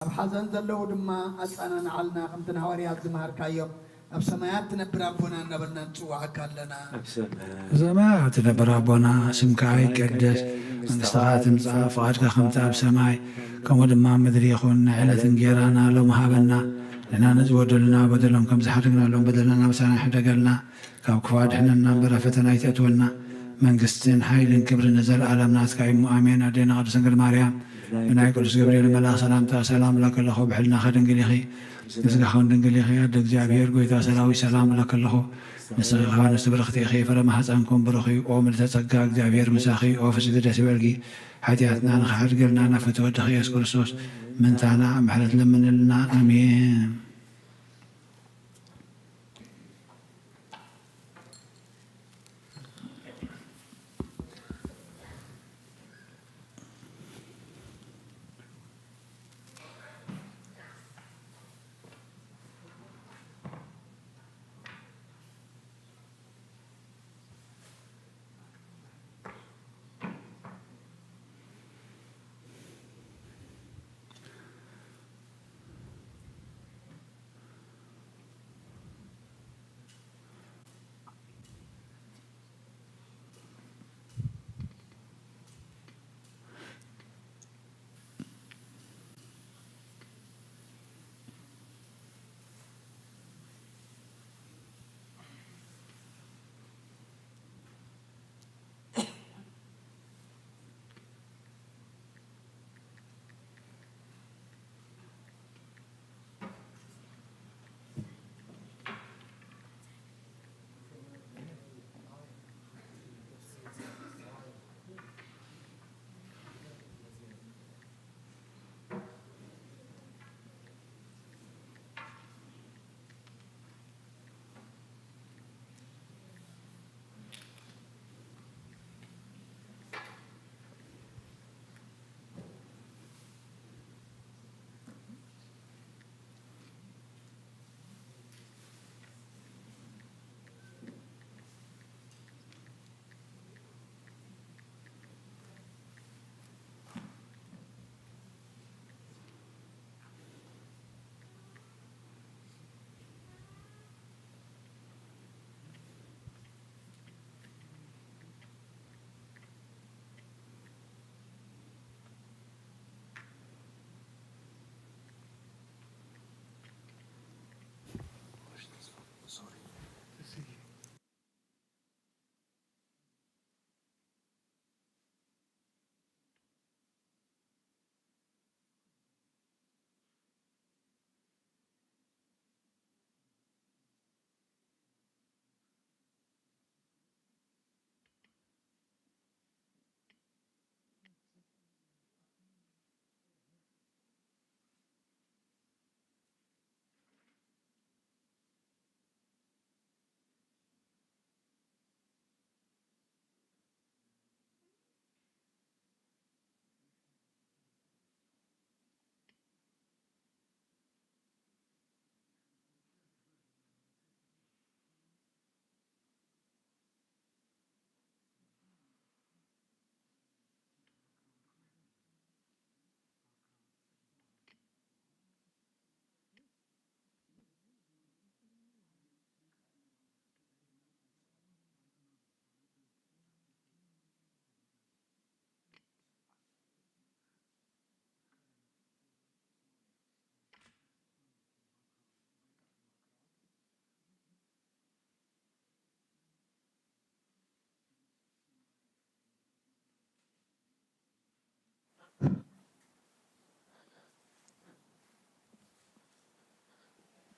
ኣብ ሓዘን ዘለዉ ድማ ኣጸናንዓልና፣ ከምቲ ንሃዋርያት ዝመሃርካዮም፣ ኣብ ሰማያት ትነብር ኣቦና እናበልና ንጽውዓካ ኣለና። ኣብ ሰማያት ኣብ ሰማያት ትነብር ኣቦና፣ ስምካ ይቀደስ፣ መንግስትኻ ትምጻእ፣ ፍቓድካ ከምቲ ኣብ ሰማይ ከምኡ ድማ ኣብ ምድሪ ይኹን። ናይ ዕለት እንጌራና ሎም ሃበና፣ ንሕና ነዚ በደሉና በደሎም ከም ዝሓደግናሎም በደልና ንበሳና ይሕደገልና፣ ካብ ክፉእ ኣድሕነና እምበር ኣብ ፈተና ኣይተእትወና። መንግስትን ሓይልን ክብርን ንዘለኣለም ናትካ እዩ እሞ ኣሜን። ኣዴና ቅድስት ድንግል ማርያም ብናይ ቅዱስ ገብርኤል መልኣኽ ሰላምታ ሰላም እለኪ ኣለኹ። ብሕልናኺ ድንግል ኢኺ፣ ብስጋኺ እውን ድንግል ኢኺ። ኣደ እግዚኣብሔር ጎይታ ሰራዊት ሰላም እለኪ ኣለኹ። ንስኺ ከኣ ንስቲ ብርኽቲ ኢኺ፣ ፍረ ማሕፀንኩም ብሩኽ እዩ። ኦ ምልዕተ ጸጋ እግዚኣብሔር ምሳኺ እዩ። ኦ ፍስሕቲ ደስ ይበልኪ፣ ሓጢኣትና ንኽሓድገልና ናብ ፍትወ ወድኺ ኢየሱስ ክርስቶስ ምንታና ምሕረት ለምንልና። ኣሜን።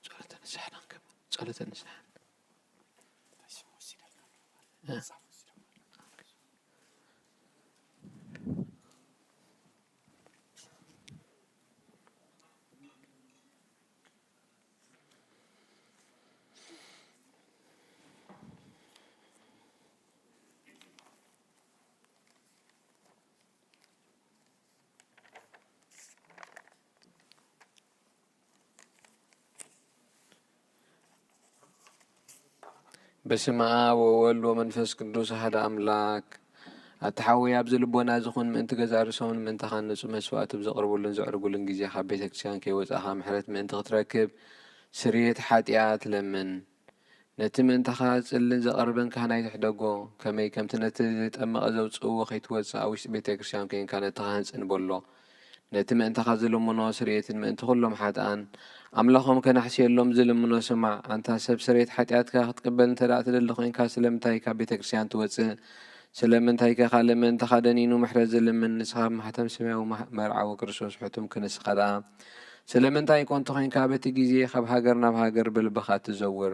ጸሎተ ንስሓ ንግበር። ጸሎተ ንስሓ። በስመ አብ ወወልድ ወመንፈስ ቅዱስ አሐደ አምላክ። ኣታ ሓወይ፣ ኣብዚ ልቦና እዚ ኹን፣ ምእንቲ ገዛእ ርእሶምን ምእንታኻን ንጹህ መስዋእቲ ብዘቕርቡሉን ዘዕርጉሉን ግዜ ካብ ቤተ ክርስቲያን ከይወጻእኻ ምሕረት ምእንቲ ክትረክብ ስርየት ሓጢኣት ለምን። ነቲ ምእንታኻ ዝጽልን ዘቐርብን ካህን ኣይትሕደጎ። ከመይ ከምቲ ነቲ ዝጠመቐ ዘውጽእዎ ከይትወጽእ ኣብ ውሽጢ ቤተ ክርስቲያን ኮይንካ ነቲ ካህን ጽን በሎ። ነቲ ምእንታኻ ዝልምኖ ስርየትን ምእንቲ ኩሎም ሓጥኣን ኣምላኾም ከናሕስየሎም ዝልምኖ ስማዕ። ኣንታ ሰብ፣ ስርየት ሓጢኣትካ ክትቅበል እንተ ደኣ ትደሊ ኮይንካ ስለምንታይ ካብ ቤተ ክርስቲያን ትወጽእ? ስለምንታይ ከ ካልእ ምእንታኻ ደኒኑ ምሕረት ዝልምን? ንስኻ ኣብ ማሕተም ሰማያዊ ማህ-፣ መርዓዊ ክርስቶስ ሕቱም ክንስኻ ደኣ ስለምንታይ ኮን ተኾይንካ በቲ ግዜ ካብ ሃገር ናብ ሃገር ብልብኻ ትዘውር?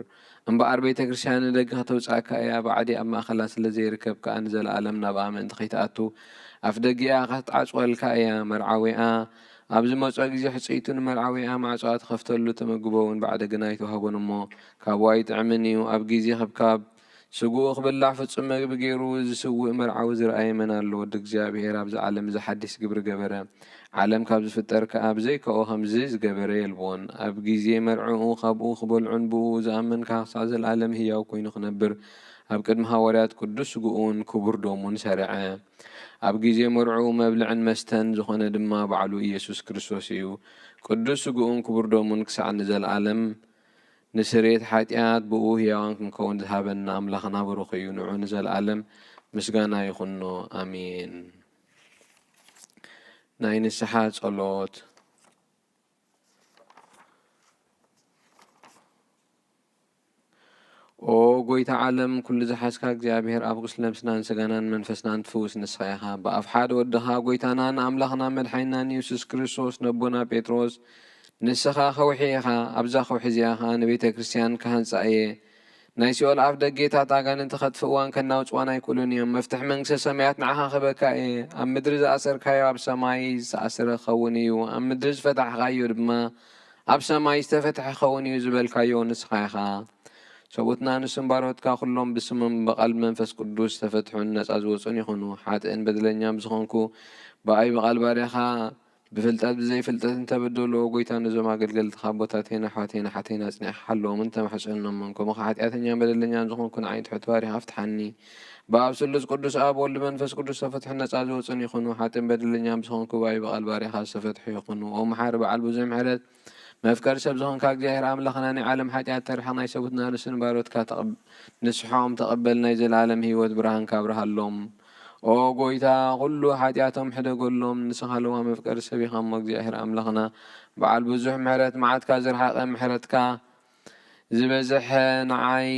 እምበኣር ቤተ ክርስቲያን ንደገ ከተውጽኣካ እያ፣ ባዕዲ ኣብ ማእከላ ስለ ዘይርከብ ከኣ ንዘለኣለም ናብኣ ምእንቲ ከይትኣቱ ኣፍ ደጊኣ ክትዓጽወልካ እያ። መርዓዊኣ ኣብ ዝመጾ ግዜ ሕጽይቱ ንመርዓዊኣ ማዕጾኣ ትኸፍተሉ፣ ትምግቦ እውን ባዕዲ ግና ኣይትውሃቦን እሞ ካብኡ ኣይጥዕምን እዩ። ኣብ ግዜ ክብካብ ስግኡ ክብላዕ ፍጹም መግቢ ገይሩ ዝስውእ መርዓዊ ዝረኣየ መን ኣሎ? ወዲ እግዚኣብሔር ኣብዚ ዓለም እዚ ሓዲስ ግብሪ ገበረ። ዓለም ካብ ዝፍጠር ከኣ ብዘይካኡ ከምዚ ዝገበረ የልቦን። ኣብ ግዜ መርዕኡ ካብኡ ክበልዑን ብኡ ዝኣምን ከኣ ክሳዕ ዘለኣለም ህያው ኮይኑ ክነብር ኣብ ቅድሚ ሃዋርያት ቅዱስ ስግኡን ክቡር ደሙን ሰርዐ። ኣብ ግዜ መርዕኡ መብልዕን መስተን ዝኾነ ድማ ባዕሉ ኢየሱስ ክርስቶስ እዩ። ቅዱስ ስግኡን ክቡር ደሙን ክሳዕ ንዘለኣለም ንስርየት ሓጢኣት ብኡ ህያዋን ክንከውን ዝሃበና ኣምላኽና ብሩኽ እዩ። ንዑ ንዘለኣለም ምስጋና ይኹኖ። ኣሜን። ናይ ንስሓ ጸሎት። ኦ ጎይታ ዓለም፣ ኩሉ ዝሓዝካ እግዚኣብሔር ኣብ ቁስሊ ነብስናን ስጋናን መንፈስናን ትፍውስ ንስኻ ኢኻ። ብኣፍ ሓደ ወድኻ ጎይታናን ኣምላኽና መድሓኒናን የሱስ ክርስቶስ ነቦና ጴጥሮስ፣ ንስኻ ከውሒ ኢኻ፣ ኣብዛ ከውሒ እዚኣ ኸኣ ንቤተ ክርስቲያን ክሃንጻ እየ። ናይ ሲኦል ኣፍ ደጌታት ኣጋንንቲ ከጥፍእዋን ከናውጽዋን ኣይክእሉን እዮም። መፍትሕ መንግስተ ሰማያት ንዓኻ ክህበካ እየ። ኣብ ምድሪ ዝኣሰርካዮ ኣብ ሰማይ ዝተኣስረ ክኸውን እዩ፣ ኣብ ምድሪ ዝፈታሕኻዮ ድማ ኣብ ሰማይ ዝተፈትሐ ክኸውን እዩ ዝበልካዮ ንስኻ ኢኻ። ሰብኡትና ንስም ባሮትካ ኩሎም ብስሞም ብቓል መንፈስ ቅዱስ ዝተፈትሑን ነጻ ዝወጹን ይኹኑ። ሓጥእን በደለኛን ብዝኾንኩ ብኣይ ብቓል ባርያኻ ብፍልጠት ብዘይ ፍልጠት እንተበደሉ፣ ኦ ጎይታ፣ ነዞም ኣገልገልትኻ ኣቦታተይን ኣሕዋተይን ኣሓተይን ኣጽኒዕካ ሓልዎምን ተማሕጸኖምን። ከምኡ ኸኣ ሓጢኣተኛን በደለኛን ዝኾንኩ ንዓይ ትሑት ባሪኻ ፍትሓኒ። ብኣብ ስሉስ ቅዱስ ኣብ ወልድ መንፈስ ቅዱስ ዝተፈትሑ ነጻ ዝወጹን ይኹኑ። ሓጥእን በደለኛን ብዝኾንኩ ብኣይ ብቓል ባርያኻ ዝተፈትሑ ይኹኑ። ኦ መሓሪ በዓል ብዙሕ ምሕረት መፍቀሪ ሰብ ዝኾንካ እግዚኣብሔር ኣምላኽና፣ ናይ ዓለም ሓጢኣት ተርሕቕ፣ ናይ ሰብኡትና ንስን ባሮትካ ተቐብ-፣ ንስሖም ተቐበል፣ ናይ ዘለኣለም ህይወት ብርሃንካ ኣብርሃሎም። ኦ ጎይታ፣ ኩሉ ሓጢኣቶም ሕደገሎም፣ ንስኻ ለዋህ መፍቀሪ ሰብ ኢኻ እሞ እግዚኣብሔር ኣምላኽና፣ በዓል ብዙሕ ምሕረት፣ መዓትካ ዝረሓቐ፣ ምሕረትካ ዝበዝሐ፣ ንዓይ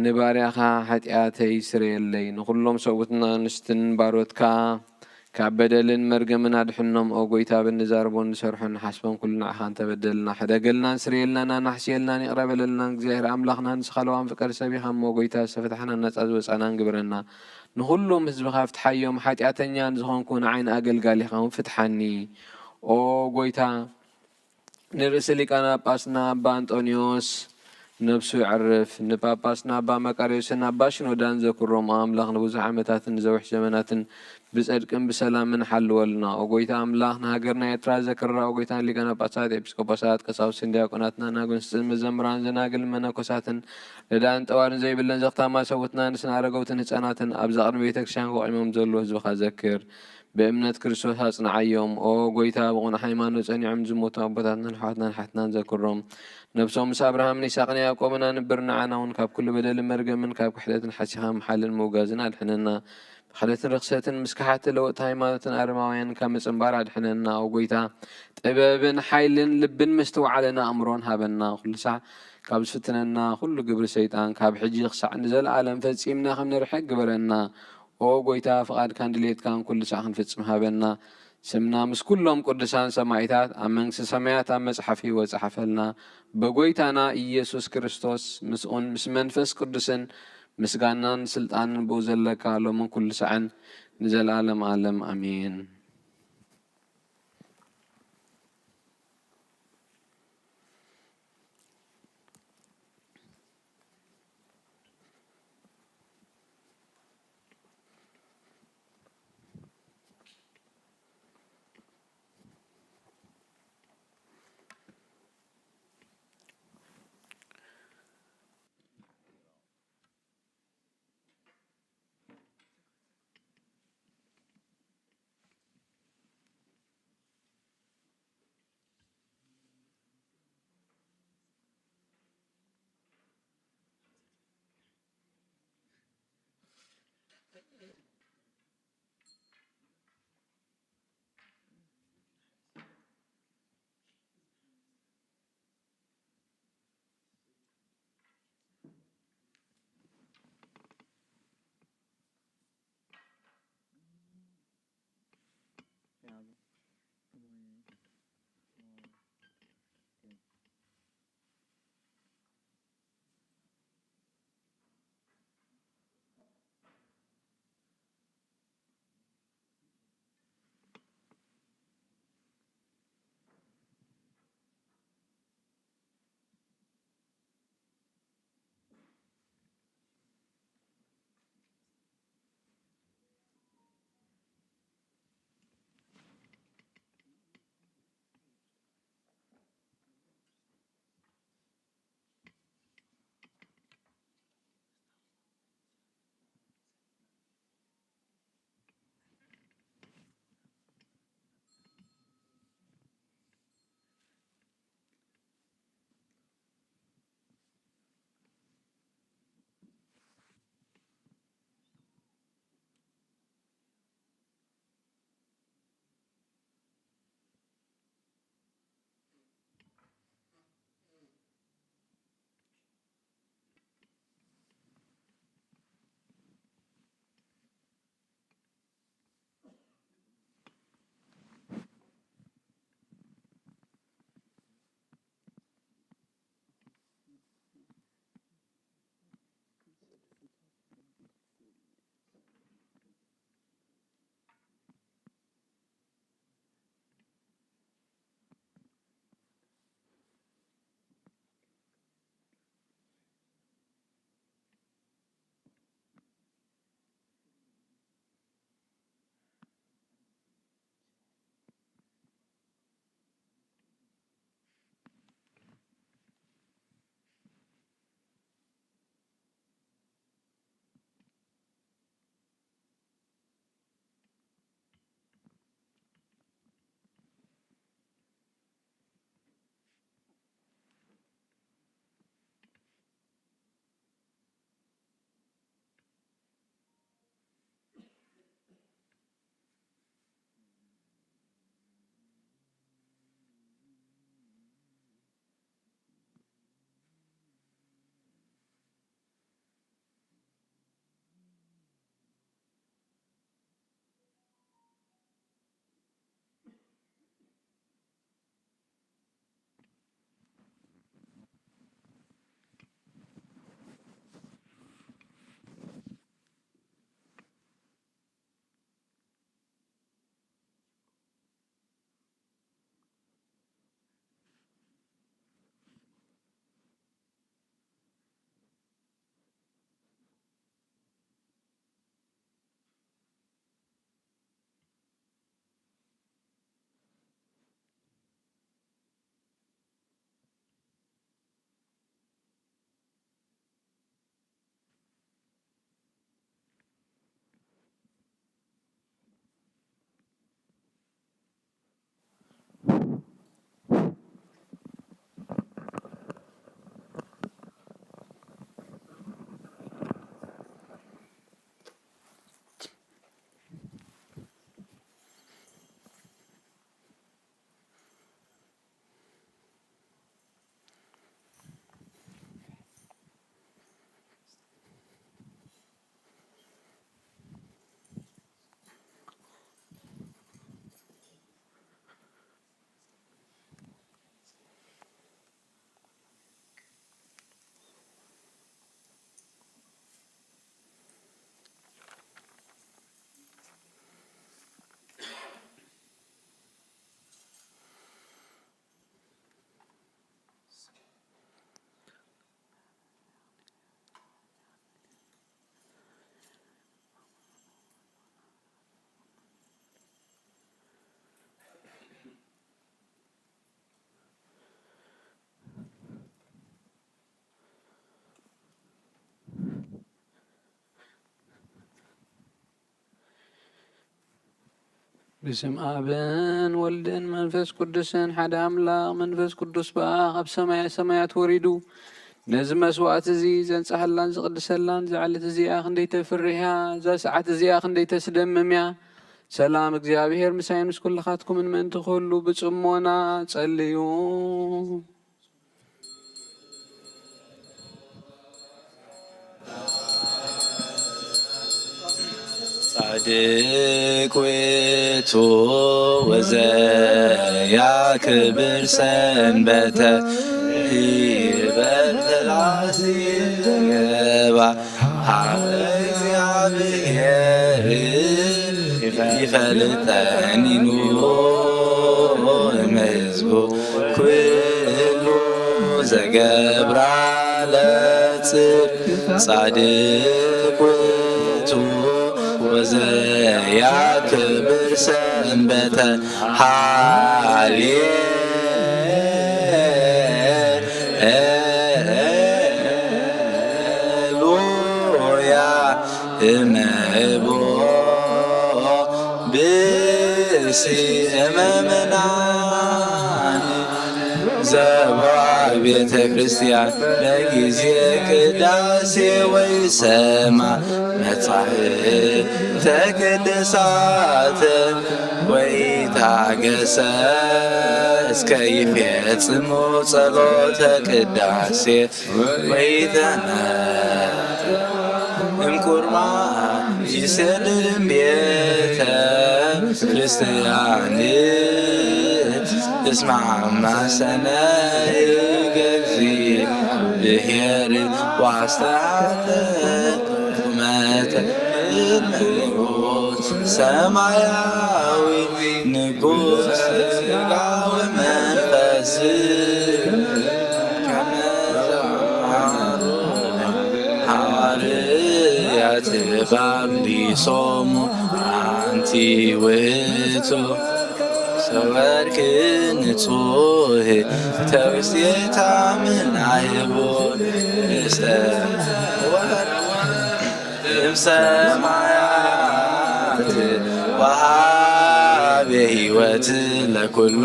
ንባርያኻ ሓጢኣተይ ስረየለይ፣ ንኹሎም ሰብኡትን ኣንስትን ባሮትካ ካብ በደልን መርገምን ኣድሕኖም። ኦ ጎይታ፣ ብንዛረቦን ንሰርሖን ንሓስቦን ኩሉ ንዓኻ እንተበደልና፣ ሕደገልና፣ ስረየልና፣ ናናሕስየልናን ይቕረ በለልናን። እግዚኣብሔር ኣምላኽና፣ ንስኻ ለዋም ፍቀር ሰብ ኢኻ እሞ፣ ጎይታ፣ ዝተፈታሕናን ነጻ ዝወጻናን ግበረና። ንኹሎም ህዝብኻ ፍትሓዮም፣ ሓጢኣተኛ ንዝኾንኩ ንዓይ ንኣገልጋሊኻ እውን ፍትሓኒ። ኦ ጎይታ፣ ንርእሲ ሊቃነ ጳጳስና ኣባ ኣንጦንዮስ ነብሱ የዕርፍ፣ ንጳጳስና ኣባ መቃርዮስን ኣባ ሽኖዳን ዘክሮም። ኣምላኽ ንብዙሕ ዓመታትን ንዘውሕ ዘመናትን ብጸድቅን ብሰላምን ሓልወልና። ኦ ጎይታ ኣምላኽ፣ ንሃገርና ኤርትራ ዘክርራ። ኦ ጎይታ፣ ንሊቃነ ጳጳሳት፣ ኤጲስቆጶሳት፣ ቀሳውስትን ዲያቆናትን፣ ኣናጉንስትን፣ መዘምራን፣ ዘናግልን መነኮሳትን፣ ረዳእን ጠዋርን ዘይብለን ዘኽታማ ሰውትና፣ ንስን ኣረገውትን ህጻናትን፣ ኣብዛ ቅድሚ ቤተ ክርስቲያን ቆቂሞም ዘለዉ ህዝብኻ ዘክር። ብእምነት ክርስቶስ ኣጽንዓዮም። ኦ ጎይታ፣ ብቕኑዕ ሃይማኖት ጸኒዖም ዝሞቱ ኣቦታትናን ኣሕዋትናን ሓትናን ዘክሮም። ነብሶም ምስ ኣብርሃምን ይስሐቅን ያዕቆብን ኣንብር። ንዓና እውን ካብ ኩሉ በደልን መርገምን ካብ ክሕደትን ሓሲኻ ምሓልን ምውጋዝን ኣድሕነና። ብኽሕደትን ርኽሰትን ምስ ከሓድቲ ለወጥቲ ሃይማኖትን ኣረማውያንን ካብ ምጽንባር ኣድሕነና። ኦ ጎይታ፣ ጥበብን ሓይልን ልብን ምስትውዓልን ኣእምሮን ሃበና። ኩሉ ሳዕ ካብ ዝፍትነና ኩሉ ግብሪ ሰይጣን ካብ ሕጂ ክሳዕ ንዘለኣለም ፈጺምና ከም ንርሕቅ ግበረና። ኦ ጎይታ፣ ፍቓድካን ድሌትካን ኩሉ ሳዕ ክንፍጽም ሃበና። ስምና ምስ ኩሎም ቅዱሳን ሰማኢታት ኣብ መንግስቲ ሰማያት ኣብ መጽሓፍ ህይወት ጸሓፈልና። ብጎይታና ኢየሱስ ክርስቶስ ምስኡን ምስ መንፈስ ቅዱስን ምስጋናን ስልጣንን ብኡ ዘለካ ሎምን ኩሉ ሳዕን ንዘለኣለም ኣለም ኣሜን። ብስም ኣብን ወልድን መንፈስ ቅዱስን ሓደ ኣምላኽ። መንፈስ ቅዱስ ብኣኽ ኣብ ሰማየ ሰማያት ወሪዱ ነዚ መስዋዕት እዚ ዘንጽሃላን ዝቕድሰላን፣ እዛ ዕለት እዚኣ ክንደይ ተፍርህ እያ፣ እዛ ሰዓት እዚኣ ክንደይ ተስደምም እያ። ሰላም እግዚኣብሔር ምሳይ ምስ ኩልኻትኩምን ምእንቲ ኩሉ ብጽሞና ጸልዩ። ጻድቅ ውእቱ ወዘያክብር ሰንበተ ይበል ፈላሲ ገባ ሀበ እግዚአብሔር ይፈልጠኒኑ እምሕዝቡ ኩሉ ዘገብራ ለጽድቅ ጻድቅ ውእቱ ወዘያክብር ሰንበተ ሃሌ ሉያ እመቦ ብእሲ እመምናን ዘቦ ቤተ ክርስቲያን በጊዜ ቅዳሴ ወይ ሰማ መጻሕፍተ ቅዱሳት ወይ ታገሰ እስከ ይፈጽሙ ጸሎተ ቅዳሴ ወይተነ እምቁርባን ይሰድድም ቤተ ክርስቲያን እስማዕ ማሰነ ገዚ ብሔር ዋስተዓተ ቁመተ ንጉስ ሰማያዊ ንጉስ ስጋ ወመንፈስ ከመ ዘምሃሩ ሃዋርያት ባብሊሶሙ አንቲ ውእቱ ሰወርክ ንጹህ ተውስቴታ ምናይቡ እምሰማያት ወሃቤ ሕይወት ለኩሉ።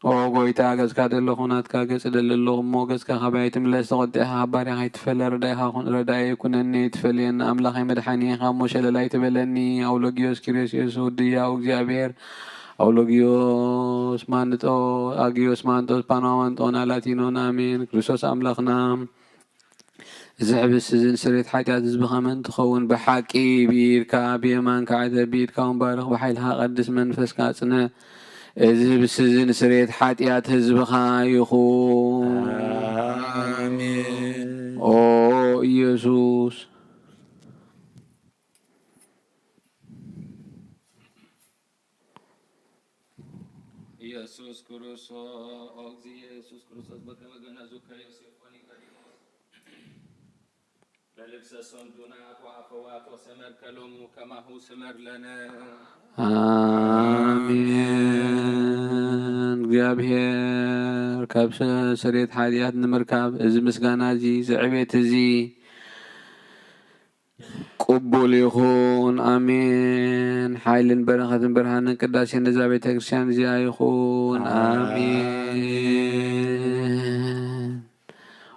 ኦ ጎይታ፣ ገጽካ ደለኹ ናትካ ገጽ እደሊ ኣለኹ እሞ፣ ገጽካ ካባይ ኣይትምለስ፣ ተቖጢዕካ ካብ ባርያኻ ኣይትፈለ፣ ረዳኢኻ ኩን፣ ረዳኢ ኩነኒ፣ ኣይትፈልየኒ፣ ኣምላኸይ መድሓኒ ኢኻ እሞ፣ ሸለል ኣይትበለኒ። ኣውሎጊዮስ ኪርዮስ ወዲ ያው እግዚኣብሔር፣ ኣውሎጊዮስ ማንጦ፣ ኣጊዮስ ማንጦስ፣ ፓናዋ ማንጦና ላቲኖን፣ ኣሜን። ክርስቶስ ኣምላኽና፣ እዚ ሕብስቲ እዚ ንስርየት ሓጢኣት ህዝብኻ ምእንቲ ክኸውን ብሓቂ ብኢድካ ብየማንካ ዕደል፣ ብኢድካ እውን ባርኽ፣ ብሓይልኻ ቀድስ፣ መንፈስካ ኣጽንዕ። እዚ ህብስቲ እዚ ንስርየት ሓጢኣት ህዝብኻ ይኹን። ኣሜን። ኦ ኢየሱስ። ኢየሱስ ክርስቶስ፣ ኦ እግዚእ ኢየሱስ ክርስቶስ፣ በከመ ገነዙከ ዮሴፍ ወኒቆዲሞስ፣ በልብሰ ሰንዱና ወአፈዋቶ ሰመርከ ሎሙ ከማሁ ስመር ለነ። ኣሜን። እግዚኣብሔር ካብ ሰ-፣ ስርየት ሓጢኣት ንምርካብ እዚ ምስጋና እዚ፣ እዚ ዕቤት እዚ ቅቡል ይኹን። ኣሜን። ሓይልን በረኸትን ብርሃንን ቅዳሴን ነዛ ቤተ ክርስቲያን እዚኣ ይኹን። ኣሜን።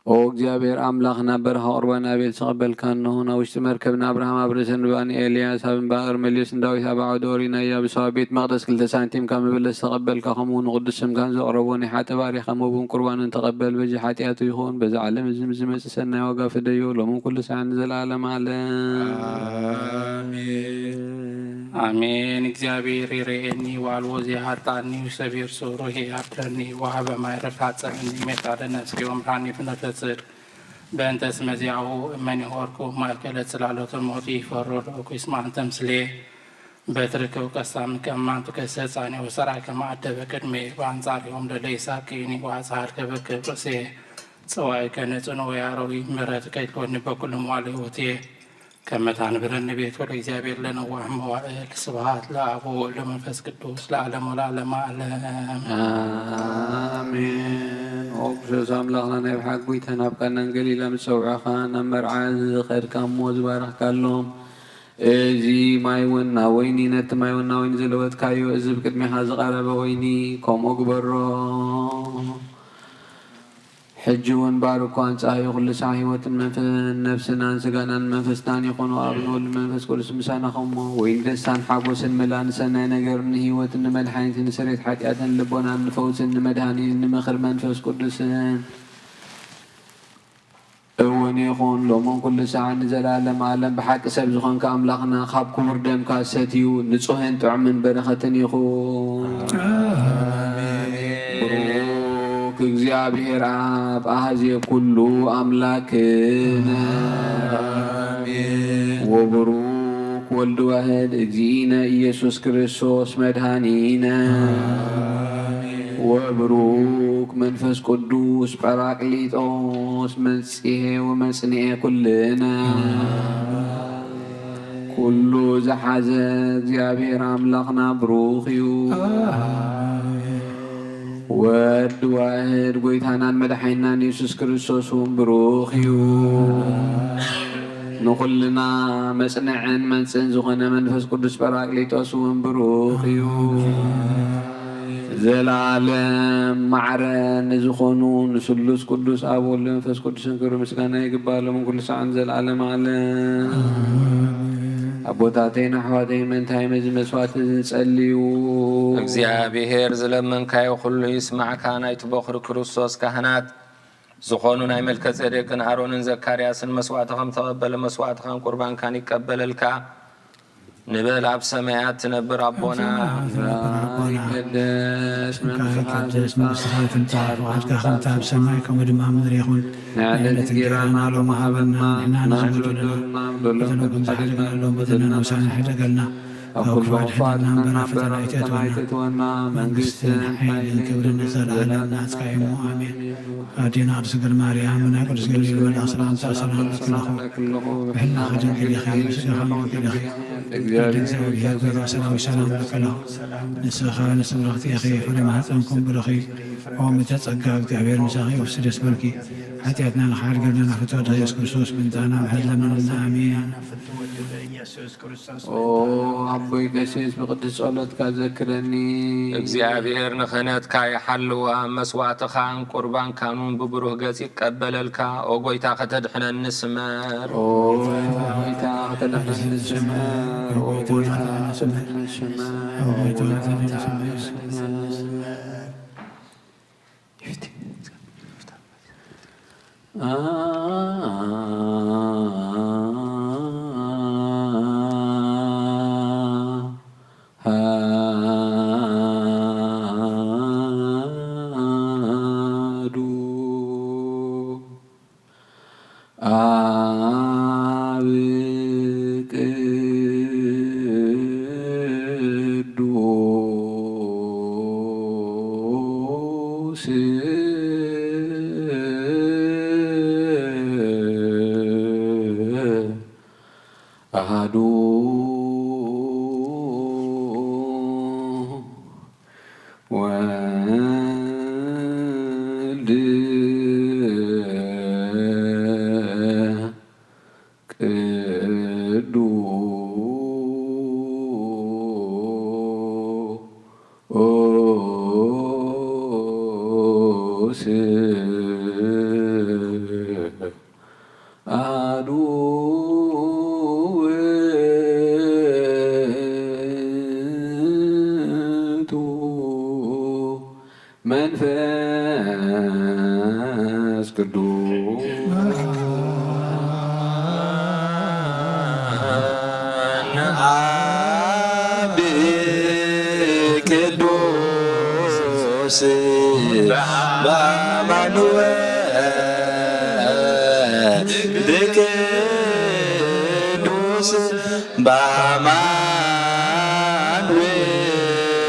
ኦ እግዚኣብሔር ኣምላኽና፣ በረኻ ቁርባን ኣቤል ዝተቐበልካ፣ እንሆ፣ ናብ ውሽጢ መርከብ ንኣብርሃም ኣብ ርእሰ ንባኒ ኤልያስ ኣብ እምባእር መሊስ ንዳዊት ኣብ ዓውደ ኦሪናያ ብሰዋ ቤት መቕደስ ክልተ ሳንቲም ካብ መበለት ዝተቐበልካ፣ ከምኡ ንቅዱስ ስምካን ዘቕረቦ ናይ ሓጢ ባሪኻ መቡን ቁርባንን ተቐበል። በዚ ሓጢኣቱ ይኹን በዚ ዓለም እዚ ምስ ዝመጽእ ሰናይ ዋጋ ፍደዮ፣ ሎምን ኩሉ ሰዓት ንዘለዓለም ዓለም። ኣሜን። ኣሜን። እግዚኣብሔር ይርኤኒ፣ ዋልዎ ዘይሃጣኒ፣ ሰቢር ሱሩ ይሃድረኒ፣ ወሃበ ማይ ረፍዓት ጸልኒ፣ ሜታ ለነፍስኪ ወምርሃኒ ፍኖተ ጽድቅ። በእንተ ስመ ዚአሁ እመኒ ሆርኩ፣ ማእከለ ጽላሎተ ሞት ይፈሩ፣ ለእኩ ይስማዕ እንተ ምስሌ። በትርክ ወቀሳም ከማን ትከሰ ጻኔ ወሰራይ ከማዕደበ ቅድሜ፣ በአንጻሪሆም ለለይሳቅኒ ወአጽሐድከ በክብ ርእሴ። ጸዋዕከ ንጽኑ ወያረዊ፣ ምሕረትከ ይትሎኒ በኩሉ መዋዕለ ሕይወቴ። ከመ ታንብረኒ ቤት ወደ እግዚአብሔር ለነዋህ መዋእል። ስብሐት ለአብ ወወልድ ወመንፈስ ቅዱስ ለዓለም ወለዓለመ ዓለም። አሜን። ክርስቶስ ኣምላኽና ናይ ብሓቂ ጎይታ ናብ ቃናን ገሊላ ምስ ጸውዐኻ ናብ መርዓ ዝኸድካ እሞ ዝባረኽካሎም። እዚ ማይ ወና ወይኒ ነቲ ማይ ወና ወይኒ ዝለወጥካዮ እዚ ብቅድሜኻ ዝቐረበ ወይኒ ከምኡ ግበሮ። ሕጂ እውን ባርኮ ኣንጻዮ ኩሉ ሳዕ ህይወትን መንፈ-፣ ነፍስናን ስጋናን መንፈስናን ይኹኑ። ኣብ ንወልድ መንፈስ ቅዱስ ምሳና ኸሞ ወይን ደስታን ሓጎስን ምላን ሰናይ ነገርን ህይወትን ንመድሓኒትን ንስሬት ሓጢኣትን ልቦናን ንፈውስን ንመድሃኒን ንምኽር መንፈስ ቅዱስን እውን ይኹን ሎምን ኩሉ ሳዕ ንዘለዓለም ዓለም። ብሓቂ ሰብ ዝኾንካ ኣምላኽና ካብ ክቡር ደምካ ሰትዩ ንጹህን ጥዑምን በረኸትን ይኹን። ኣሜን። ብሩክ እግዚኣብሔር ኣብ ኣህዜ ኩሉ ኣምላክነ ኣሜን። ወብሩክ ወልድ ዋህድ እግዚእነ ኢየሱስ ክርስቶስ መድኃኒነ አሜን። ወብሩክ መንፈስ ቅዱስ ጳራቅሊጦስ መጽሔ ወመጽንኤ ኩልነ ኩሉ ዝሓዘ እግዚኣብሔር ኣምላኽና ብሩኽ እዩ። ወድ ዋህድ ጎይታናን መድሓኒናን የሱስ ክርስቶስ እውን ብሩኽ እዩ። ንኹልና መጽንዕን መንጽን ዝኾነ መንፈስ ቅዱስ ጳራቅሊጦስ እውን ብሩኽ እዩ። ዘላለም ማዕረ ንዝኾኑ ንስሉስ ቅዱስ ኣብ ወልድ መንፈስ ቅዱስን ክብሪ ምስጋና ይግባእ ሎምን ኩሉ ሰዓን ዘላለም ዓለም። ኣቦታተይን ኣሕዋተይን ምእንታይ መዚ መስዋዕቲ ዝጸልዩ እግዚኣብሔር ዝለመንካዮ ኩሉ ይስማዕካ። ናይቲ በኹሪ ክርስቶስ ካህናት ዝኾኑ ናይ መልከጼዴቅን ኣሮንን ዘካርያስን መስዋዕቲ ከም ተቐበለ መስዋዕትኻን ቁርባንካን ይቀበለልካ። ንበል ኣብ ሰማያት ትነብር ኣቦና። ይቀደስ ስምካ፣ ይቀደስ መንግስትኻ፣ ትምጻእ ፍቓድካ ከምቲ ኣብ ሰማይ ከምኡ ድማ ኣብ ምድሪ ይኹን። ናይ ዕለት እንጌራና ሎሚ ሃበና፣ ንሕና ንዝበደሉና በደሎም ከም ዝሓደግና ሎም በደልና ምሳና ይሕደገልና። ካብ ክፉ ኣድሕነና እምበር ኣብ ፈተና ኣይተእትወና። መንግስትን ሓይልን ክብርን ንዘለኣለም ናትካ እዩ እሞ ኣሜን። ኣዴና ቅድስት ድንግል ማርያም፣ ናይ ቅዱስ ገብርኤል መልኣኽ ሰላምታ ሰላም እልኪ ኣለኹ። ብሕልናኺ ድንግል ኢኺ፣ ብስጋኺ ድንግል ኢኺ። ኣደ እግዚኣብሔር፣ ጎይታ ሰራዊት ሰላም እልኪ ኣለኹ። ንስኻ ንስብርኽቲ ኢኺ፣ ፍረ ማህፀንኩም ብሩኽ እዩ። ኦ ምልዕተ ጸጋ፣ እግዚኣብሔር ምሳኺ፣ ወፍሲ ደስ በልኪ። ሓጢኣትና ንኽሓር፣ ገድልና ፍትወ ድኸ ኢየሱስ ክርስቶስ፣ ምንታና ምሕረት ለምንና። ኣሜን። ኦ ኣቦይ ቀሲስ፣ ብቅድስት ጸሎትካ ዘክረኒ። እግዚኣብሔር ንክህነትካ ይሓልዋ፣ መስዋዕትኻን ቁርባንካን እውን ብብሩህ ገጽ ይቀበለልካ። ኦ ጎይታ፣ ከተድሕነኒ ስመር። ኦ ጎይታ፣ ከተድሕነኒ ስመር። ኦ ጎይታ፣ ከተድሕነኒ ስመር። ኦ ጎይታ፣ ከተድሕነኒ ስመር። አብ ቅዱስ አሐዱ ወልድ ቅዱስ አሐዱ ውእቱ መንፈስ ቅዱስ። አብ ቅዱስ በአማኑኤል፣ በቅዱስ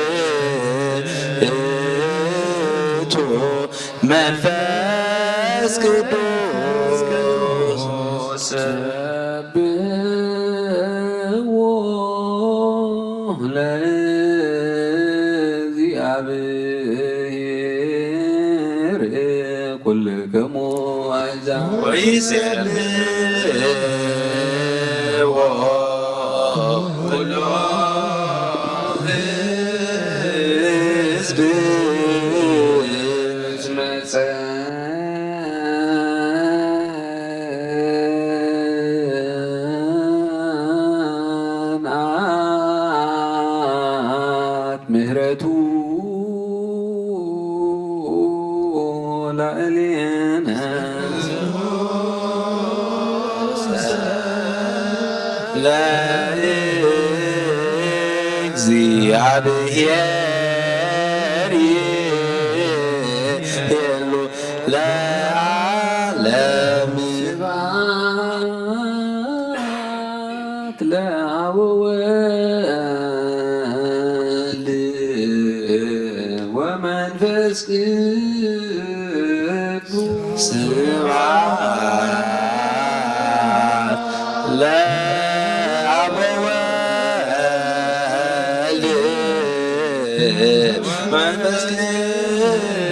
በአማኑኤል ውእቱ መንፈስ ቅዱስ። ሰብሕዎ ለእግዚኣብሔር። ወይሴልዎ ኩሎ ህዝብ ዝመጸ ምህረቱ ላዕሌነ ለእግዚአብሔር ይቤሉ ለዓለም። ስብሐት ለአብ ወወልድ ወመንፈስ ቅዱስ። ስብሐት ለአብ ወወልድ መንፈስ ቅዱስ።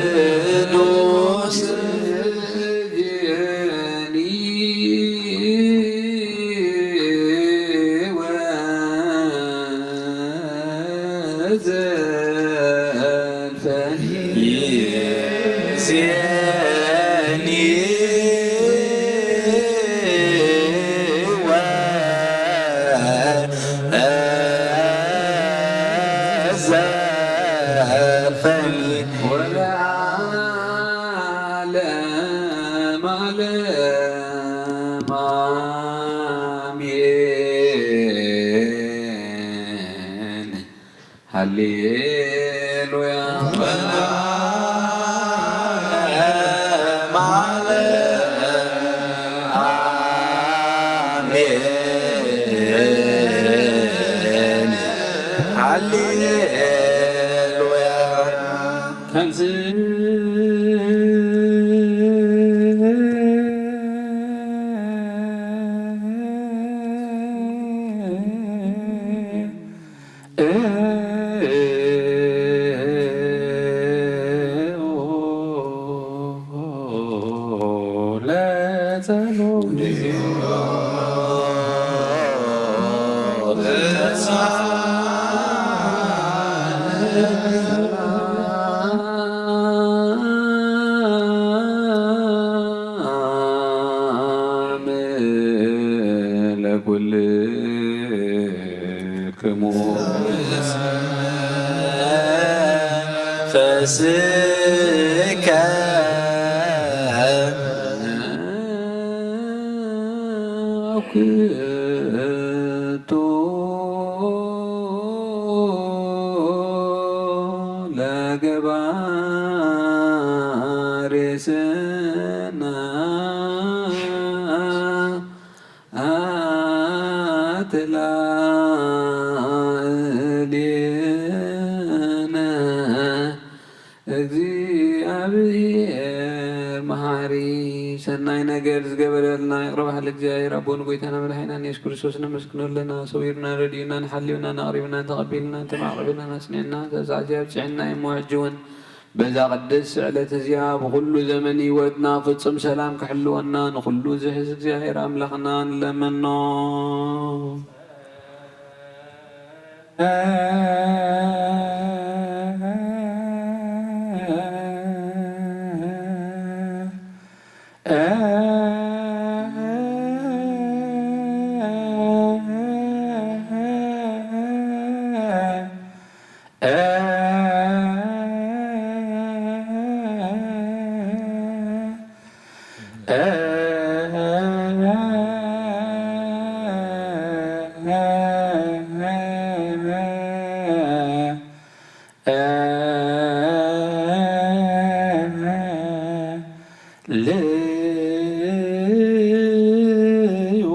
ወለዓለመ ዓለም አሜን። ሃሌሉያ። ወለዓለመ ዓለም አሜን። ሃሌሉያ። ለኩልክሙ ፈስከ አኩቶ ለገባሬ ስና አትላእሌነ። እግዚአብሔር መሐሪ። ሰናይ ነገር ዝገበረልና ይቕረ በሓል እግዚኣብሔር ኣቦን ጎይታና መድሓኒናን የሱስ ክርስቶስ ነመስግኖ ኣለና። ሰዊሩና ረዲኡናን ሓልዩናን ኣቕሪቡናን ተቐቢሉናን ተማዕቂቡናን ኣጽኒዕና ተሳዕዚ ኣብጽሐና እዩ። እሞ ሕጂ እውን በዛ ቅድስት ዕለት እዚኣ ብኹሉ ዘመን ህይወትና ፍጹም ሰላም ክሕልወና ንኹሉ ዝሕዝ እግዚኣብሔር ኣምላኽና ንለመኖ። ልዩ።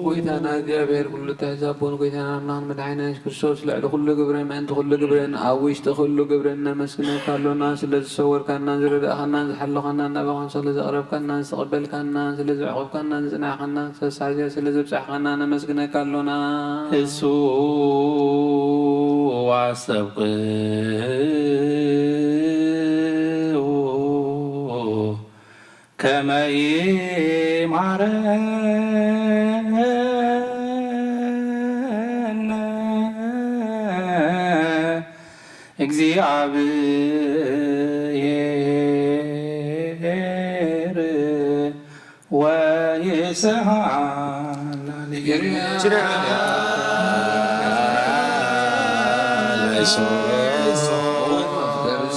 ጎይታና እግዚኣብሔር ኩሉ ትሕዝ ኣቦን ጎይታና ኣምላኽን መድሓኒና የሱስ ክርስቶስ ልዕሊ ኩሉ ግብርን ምእንቲ ኩሉ ግብርን ኣብ ውሽጢ ኩሉ ግብርን ነመስግነካ ኣሎና። ስለ ዝሰወርካናን ዝረዳእኻናን ዝሓለኻናን ናባኻን ስለ ዘቕረብካናን ዝተቐበልካናን ስለ ዘዕቆብካናን ዝጽናሕካናን ክሳብ ሳሕዚያ ስለ ዘብጻሕካና ነመስግነካ ኣሎና። እሱ ዋሰብቅ እመ ይምሃረነ እግዚኣብሔር ወይስሐቅ።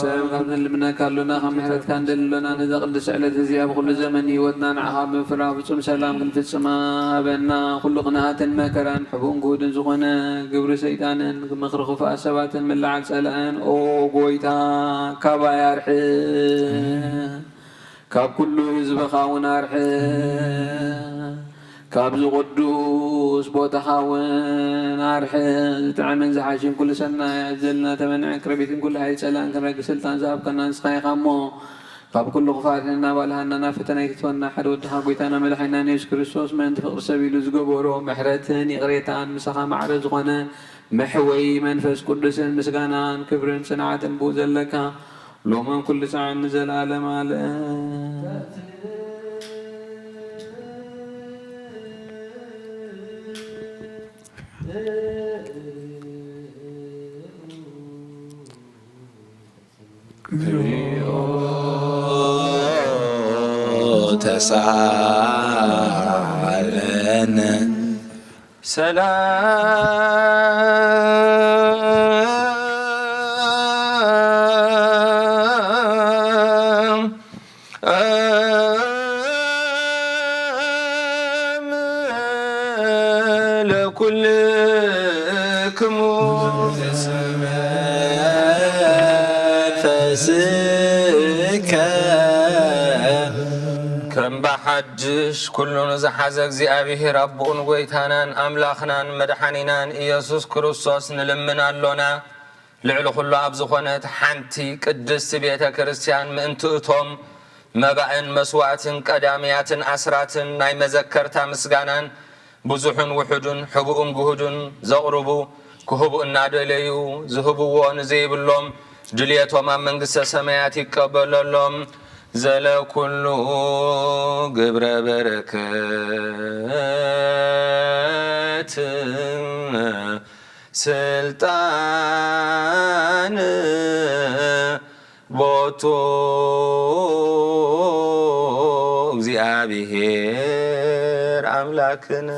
ሰብ ካብ ንልምነካ ኣሎና፣ ካብ ምሕረትካ ንደሊ ኣሎና። ነዛ ቅድስቲ ዕለት እዚኣ ብኹሉ ዘመን ህይወትና ንዓኻ ብምፍራህ ፍጹም ሰላም ክንፍጽማ ሃበና። ኩሉ ቅንኣትን መከራን ሕቡእን ግሁድን ዝኾነ ግብሪ ሰይጣንን ምኽሪ ክፉኣት ሰባትን ምልዓል ጸላእን ኦ ጎይታ ካባይ ኣርሕቕ። ካብ ኩሉ ህዝብኻ እውን ኣርሕቕ። ካብዚ ቅዱስ ቦታኻ እውን ኣርሕቕ። ዝጥዕምን ዝሓሽን ኩሉ ሰናይ ኣዘልና ተመንዐን ቅርቢትን ኩሉ ሓይሊ ጸላእን ክንረግጽ ስልጣን ዝሃብካና ንስኻ ኢኻ እሞ፣ ካብ ኩሉ ክፍኣት ነናባልሃና ናብ ፈተና ኣይትእትወና። ሓደ ወድኻ ጎይታና መድሓኒናን የሱስ ክርስቶስ ምእንቲ ፍቕሪ ሰብ ኢሉ ዝገበሮ ምሕረትን ይቕሬታን ምሳኻ ማዕረ ዝኾነ መሕወዪ መንፈስ ቅዱስን ምስጋናን ክብርን ጽንዓትን ብኡ ዘለካ ሎምን ኩሉ ሰዓት ንዘለዓለም ኣለም። ተሳለነ ሰላም ለኩልክሙ። ፈስከ ከም ብሓድሽ ኩሉ ንዝሓዘ እግዚኣብሔር ኣቦኡን ጐይታናን ኣምላኽናን መድሓኒናን ኢየሱስ ክርስቶስ ንልምን ኣሎና። ልዕሊ ኩሉ ኣብ ዝኾነት ሓንቲ ቅድስቲ ቤተ ክርስቲያን ምእንቲ እቶም መባእን መስዋእትን ቀዳምያትን ኣስራትን ናይ መዘከርታ ምስጋናን ብዙሕን ውሑድን ሕቡእን ግሁድን ዘቕርቡ ክህቡ እናደለዩ ዝህብዎ ንዘይብሎም ድልየቶም ኣብ መንግስተ ሰማያት ይቀበለሎም። ዘለኩሉ ግብረ በረከት ስልጣን ቦቱ እግዚኣብሔር ኣምላክን።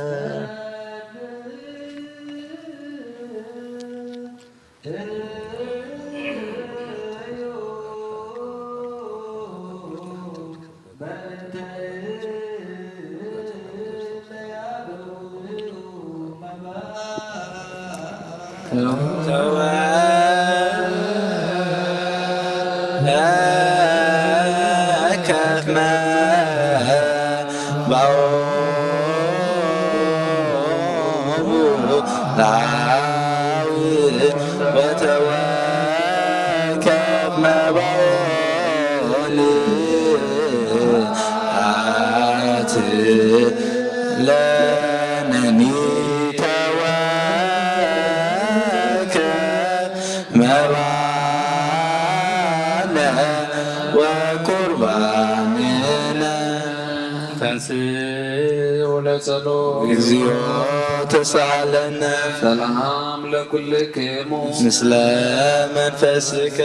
ለነኒ ተወከ መባነ ወቁርባንነ። ተንሥኡ ለጸሎት። እግዚኦ ተሳሃለነ። ሰላም ለኩልክሙ። ምስለ መንፈስከ።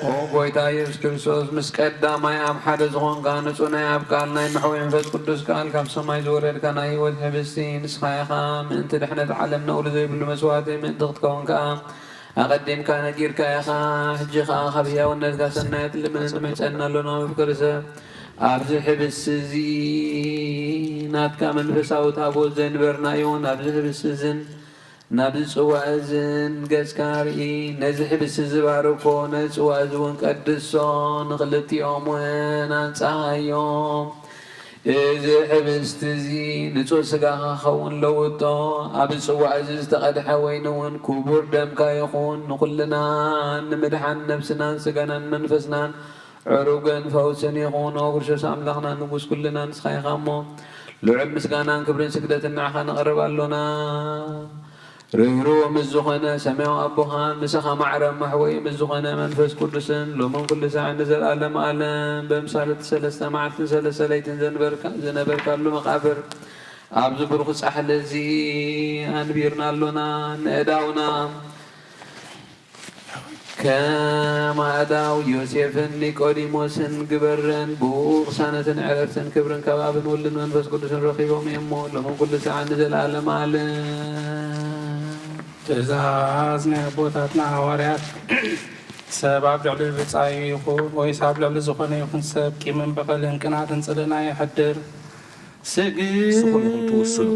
ኦ ጐይታ ኢየሱስ ክርስቶስ፣ ምስ ቀዳማይ ኣብ ሓደ ዝኾንካ ንጹህ ናይ ኣብ ቃል ናይ መሕወይ መንፈስ ቅዱስ ቃል ካብ ሰማይ ዝወረድካ ናይ ህይወት ሕብስቲ ንስኻ ኢኻ። ምእንቲ ድሕነት ዓለም ነውሪ ዘይብሉ መስዋእቲ ምእንቲ ክትከውን ከኣ ኣቐዲምካ ነጊርካ ኢኻ። ሕጂ ኸኣ ካብ ህያውነትካ ሰናያት ልምን ንምሕጸና ኣሎና። መፍቀሪ ሰብ፣ ኣብዚ ሕብስቲ እዚ ናትካ መንፈሳዊ ታቦት ዘንበርናዮ፣ ናብዚ ሕብስቲ እዝን ናብዚ ጽዋእ እዝን ገጽካ ርኢ። ነዚ ሕብስቲ እዚ ባርኮ፣ ነዚ ጽዋእ እዚ እውን ቀድሶ፣ ንኽልቲኦም እውን ኣንጽሃዮም። እዚ ሕብስቲ እዚ ንጹህ ስጋኻ ኸውን ለውጦ፣ ኣብ ጽዋእ እዚ ዝተቐድሐ ወይኒ እውን ክቡር ደምካ ይኹን። ንኹልና ንምድሓን ነብስናን ስጋናን መንፈስናን ዕሩግን ፈውስን ይኹን። ኦ ክርስቶስ ኣምላኽና ንጉስ ኩልና ንስኻ ኢኻ እሞ፣ ልዑል ምስጋናን ክብርን ስግደትን ንዓኻ ነቕርብ ኣሎና። ርህሩህ ምስ ዝኾነ ሰማያዊ ኣቦኻን ምሳኻ ማዕረ እሞ ኣሕወይ ምስ ዝኾነ መንፈስ ቅዱስን ሎምን ኩሉ ሳዕን ንዘለኣለም ኣለም በምሳል እቲ ሰለስተ መዓልትን ሰለስተ ለይትን ዘንበርካ-፣ ዘነበርካሉ መቓብር ኣብዚ ብሩኽ ጻሕሊ እዚ ኣንቢርና ኣሎና። ንእዳውና ከም ኣእዳው ዮሴፍን ኒቆዲሞስን ግበረን። ብኡ ቅሳነትን ዕረፍትን ክብርን ካብ ኣብን ወልድን መንፈስ ቅዱስን ረኺቦም እዮም እሞ፣ ሎምን ኩሉ ሰዓት ንዘለኣለም ኣለም። ትእዛዝ ናይ ኣቦታትና ሃዋርያት፣ ሰብ ኣብ ልዕሊ ብጻዩ ይኹን ወይስ ኣብ ልዕሊ ዝኾነ ይኹን ሰብ ቂምን በቐልን ቅንኣትን ጽልእና የሕድር። ስግዱ ንስኹም ኢኹም ትውስኑ።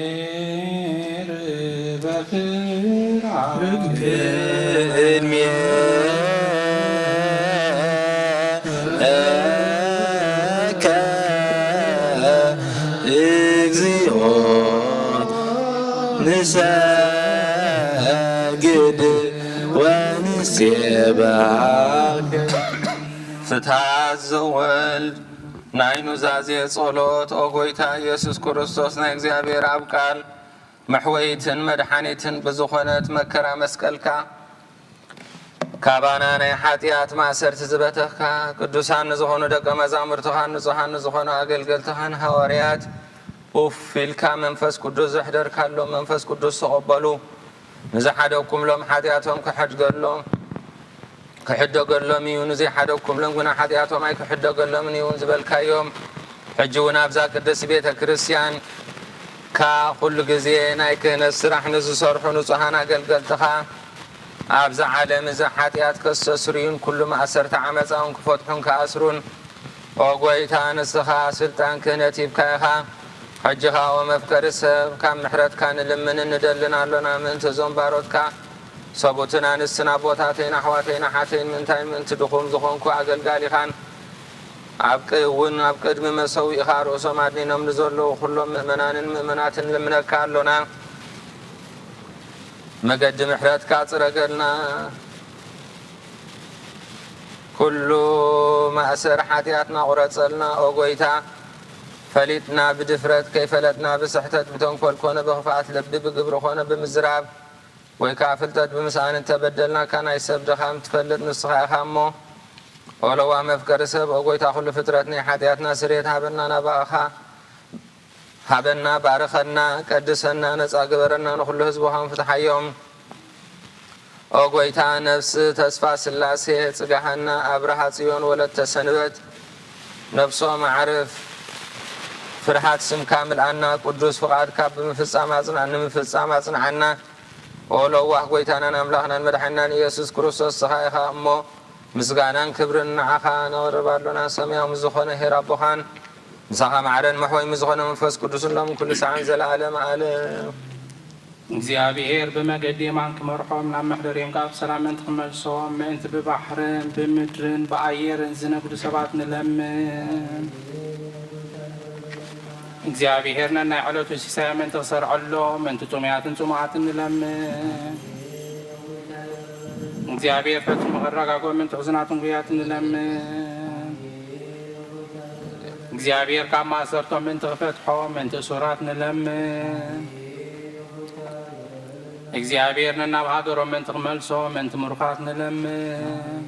ለእግዚኣብሔር በፍርሃት። ቅድሜከ እግዚኦ ንሰግድ ወንሴብሐከ። ፍትሐት ዘወልድ ናይ ኑዛዜ ጸሎት። ኦ ጎይታ ኢየሱስ ክርስቶስ፣ ናይ እግዚኣብሔር ኣብ ቃል መሕወይትን መድሓኒትን ብዝኾነት መከራ መስቀልካ፣ ካባና ናይ ሓጢኣት ማእሰርቲ ዝበተኽካ፣ ቅዱሳን ንዝኾኑ ደቀ መዛሙርትኻን ንጹሃን ንዝኾኑ ኣገልገልትኻን ሃዋርያት ኡፍ ኢልካ መንፈስ ቅዱስ ዘሕደርካሎም፣ መንፈስ ቅዱስ ተቐበሉ። ንዝሓደግኩምሎም ሓጢኣቶም ክሕድገሎም፣ ክሕደገሎም እዩ፣ ንዘይሓደግኩምሎም ግና ሓጢኣቶም ኣይክሕደገሎምን እዩ ዝበልካዮም፣ ሕጂ እውን ኣብዛ ቅድስቲ ቤተ ክርስቲያንካ ኩሉ ግዜ ናይ ክህነት ስራሕ ንዝሰርሑ ንጹሃን ኣገልገልትኻ፣ ኣብዚ ዓለም እዚ ሓጢኣት ከስተስርዩን ኩሉ ማእሰርቲ ዓመፃ እውን ክፈትሑን ክኣስሩን፣ ኦ ጎይታ፣ ንስኻ ስልጣን ክህነት ሂብካ ኢኻ። ሕጂ ኸኣ፣ ኦ መፍቀሪ ሰብ፣ ካብ ምሕረትካ ንልምንን ንደልን ኣሎና፣ ምእንቲ እዞም ባሮትካ፣ ሰቡትን ኣንስትን፣ ኣቦታተይን ኣሕዋተይን ኣሓተይን፣ ምእንታይ ምእንቲ ድኹም ዝኾንኩ ኣገልጋሊኻን፣ ኣብ ቅ-፣ እውን ኣብ ቅድሚ መሰውኢኻ ርእሶም ኣድኒኖም ንዘለዉ ኩሎም ምእመናንን ምእመናትን ንልምነካ ኣሎና። መገዲ ምሕረትካ ጽረገልና። ኩሉ ማእሰር ሓጢኣትና ቁረጸልና፣ ኦ ጎይታ። ፈሊጥና ብድፍረት፣ ከይፈለጥና ብስሕተት፣ ብተንኮል ኮነ ብኽፍኣት ልቢ፣ ብግብሪ ኮነ ብምዝራብ፣ ወይ ከኣ ፍልጠት ብምስኣን እተበደልናካ፣ ናይ ሰብ ድኻም ትፈልጥ ንስኻ ኢኻ እሞ፣ ኦ ለዋህ መፍቀሪ ሰብ፣ ኦ ጎይታ ኩሉ ፍጥረት፣ ናይ ሓጢኣትና ስርየት ሃበና፣ ናባእኻ ሃበና፣ ባርኸና፣ ቀድሰና፣ ነጻ ግበረና፣ ንኹሉ ህዝብኻ ፍትሓዮም። ኦ ጎይታ፣ ነፍሲ ተስፋ ስላሴ፣ ጽጋሃና፣ ኣብርሃ ጽዮን፣ ወለተ ሰንበት፣ ነፍሶም ኣዕርፍ፣ ፍርሃት ስምካ ምልኣና፣ ቅዱስ ፍቓድካ ብምፍጻም ኣጽንዓ-፣ ንምፍጻም ኣጽንዓና። ኦ ለዋህ ጎይታናን ኣምላኽናን መድሓኒናን ኢየሱስ ክርስቶስ፣ ንስኻ ኢኻ እሞ፣ ምስጋናን ክብርን ንዓኻ ነቕርብ ኣሎና። ሰማያዊ ምስ ዝኾነ ኄር ኣቦኻን፣ ምሳኻ ማዕረን መሕወይ ምስ ዝኾነ መንፈስ ቅዱስን ሎም ኩሉ ሰዓን ዘለዓለም ኣለም። እግዚኣብሔር ብመገዲ የማን ክመርሖም፣ ናብ መሕደሪኦም ከኣ ብሰላም ምእንቲ ክመልሶም፣ ምእንቲ ብባሕርን ብምድርን ብኣየርን ዝነግዱ ሰባት ንለምን። እግዚኣብሔር ነናይ ዕለቱ ሲሳይ ምእንቲ ክሰርዐሎም፣ ምእንቲ ጥሙያትን ጽሙኣትን ንለምን። እግዚኣብሔር ፈጺሙ ከረጋግኦም፣ ምእንቲ ሕዙናትን ጉያትን ንለምን። እግዚኣብሔር ካብ ማእሰርቶም ምእንቲ ክፈትሖም፣ ምእንቲ እሱራት ንለምን። እግዚኣብሔር ነናብ ሃገሮም ምእንቲ ክመልሶም፣ ምእንቲ ምሩኻት ንለምን።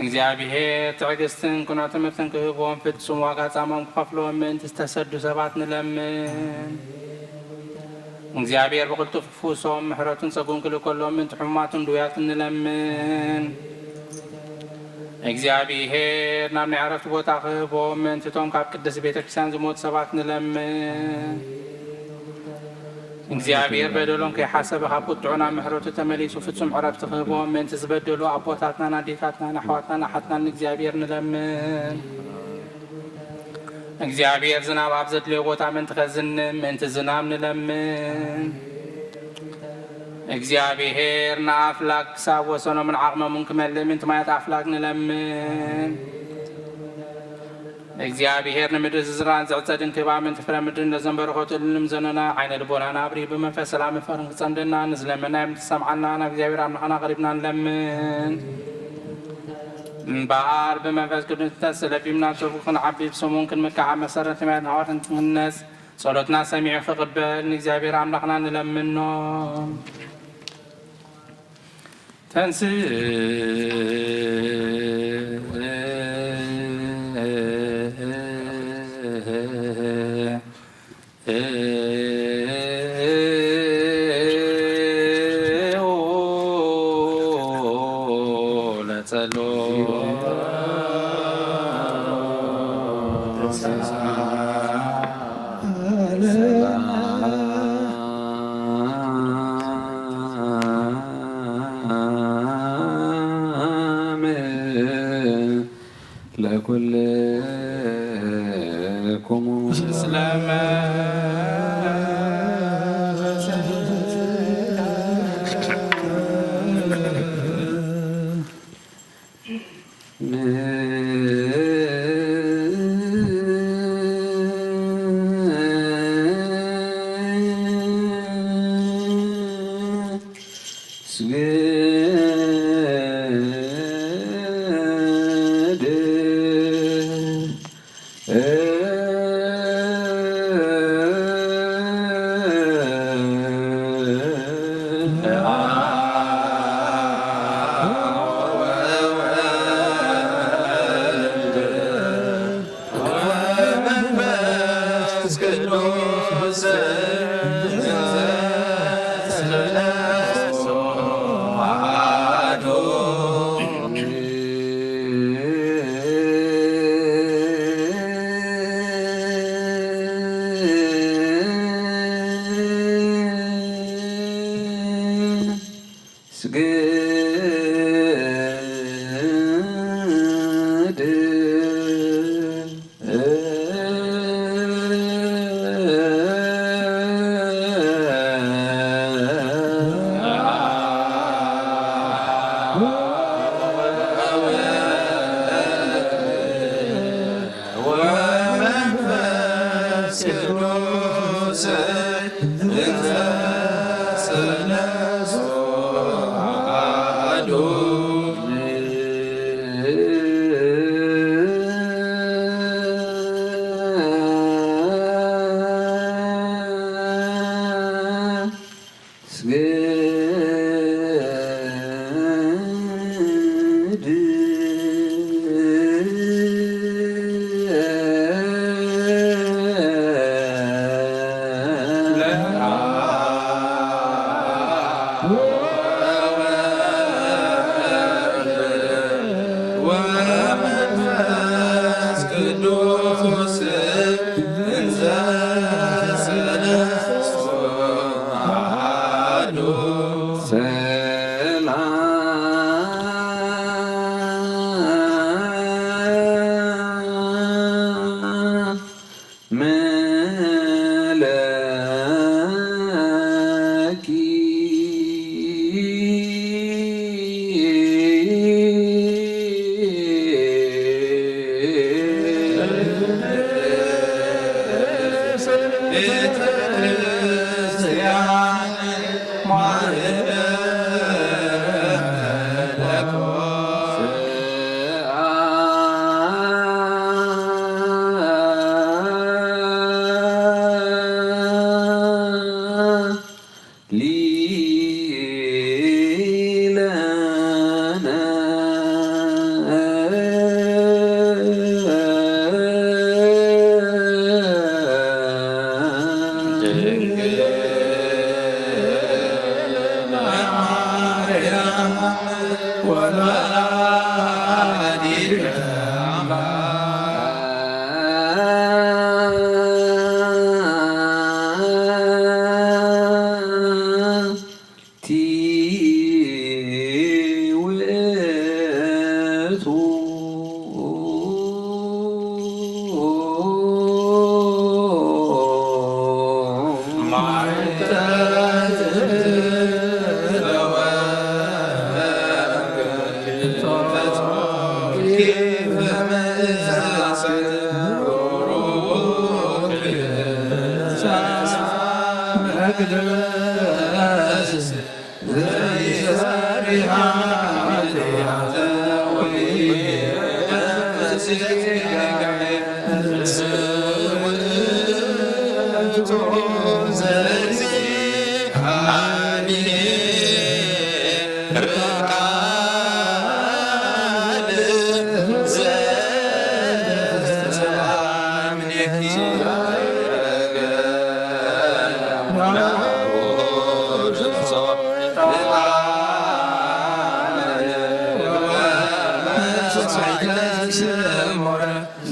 እግዚኣብሔር ትዕግስትን ቅኑዕ ትምህርትን ክህብዎም፣ ፍጹም ዋጋ ጻሞም ክኸፍልዎም፣ ምእንቲ ዝተሰዱ ሰባት ንለምን። እግዚኣብሔር ብቕልጡፍ ክፍውሶም፣ ምሕረቱን ጸጉን ክልእከሎም፣ ምእንቲ ሕሙማትን ድውያትን ንለምን። እግዚኣብሔር ናብ ናይ ዕረፍቲ ቦታ ክህቦም፣ ምእንቲ እቶም ካብ ቅድስቲ ቤተ ክርስቲያን ዝሞቱ ሰባት ንለምን። እግዚኣብሔር በደሎም ከይሓሰበ፣ ካብ ቁጥዑ ናብ ምሕረቱ ተመሊሱ፣ ፍጹም ዕረፍቲ ክህቦም፣ ምእንቲ ዝበደሉ ኣቦታትናን ኣዴታትናን ኣሕዋትናን ኣሓትናን ንእግዚኣብሔር ንለምን። እግዚኣብሔር ዝናብ ኣብ ዘድልዮ ቦታ ምእንቲ ከዝንም፣ ምእንቲ ዝናብ ንለምን። እግዚኣብሔር ንኣፍላግ ክሳብ ወሰኖምን ዓቕሞምን ክመልእ፣ ምእንቲ ማያት ኣፍላግ ንለምን። እግዚኣብሔር ንምድሪ ዝዝራእን ዝዕጸድን ክህባ፣ ምእንቲ ፍረ ምድሪ ነዘን በረኸቱ እልልም ዘኖና ዓይነ ልቦናና ኣብሪሁ ብመንፈስ ሰላም ፍቕርን ክጸምደና ንዝለመናዮ ምትሰምዓና ናብ እግዚኣብሔር ኣምላኽና ቀሪብና ንለምን። እምበኣር ብመንፈስ ቅዱስ ተስለቢምና ተጉ ክንዓቢ ብስሙን ክንምካዓ መሰረት ማያት ንሃዋርትን ክንነጽ ጸሎትና ሰሚዑ ክቕበል ንእግዚኣብሔር ኣምላኽና ንለምኖ። ተንስእ ለጸሎት ሰላም ለኩልክሙ። ስለመ ወመንፈስ ቅዱስ ዘእንዘ ስላሴ አሐዱ። ስግድ ወመንፈስ ቅዱስ እንተ ሰለስቱ አሐዱ። ወመንፈስ ቅዱስ እንዘ ሰለስቱ አሐዱ። ሰላም ለኪ።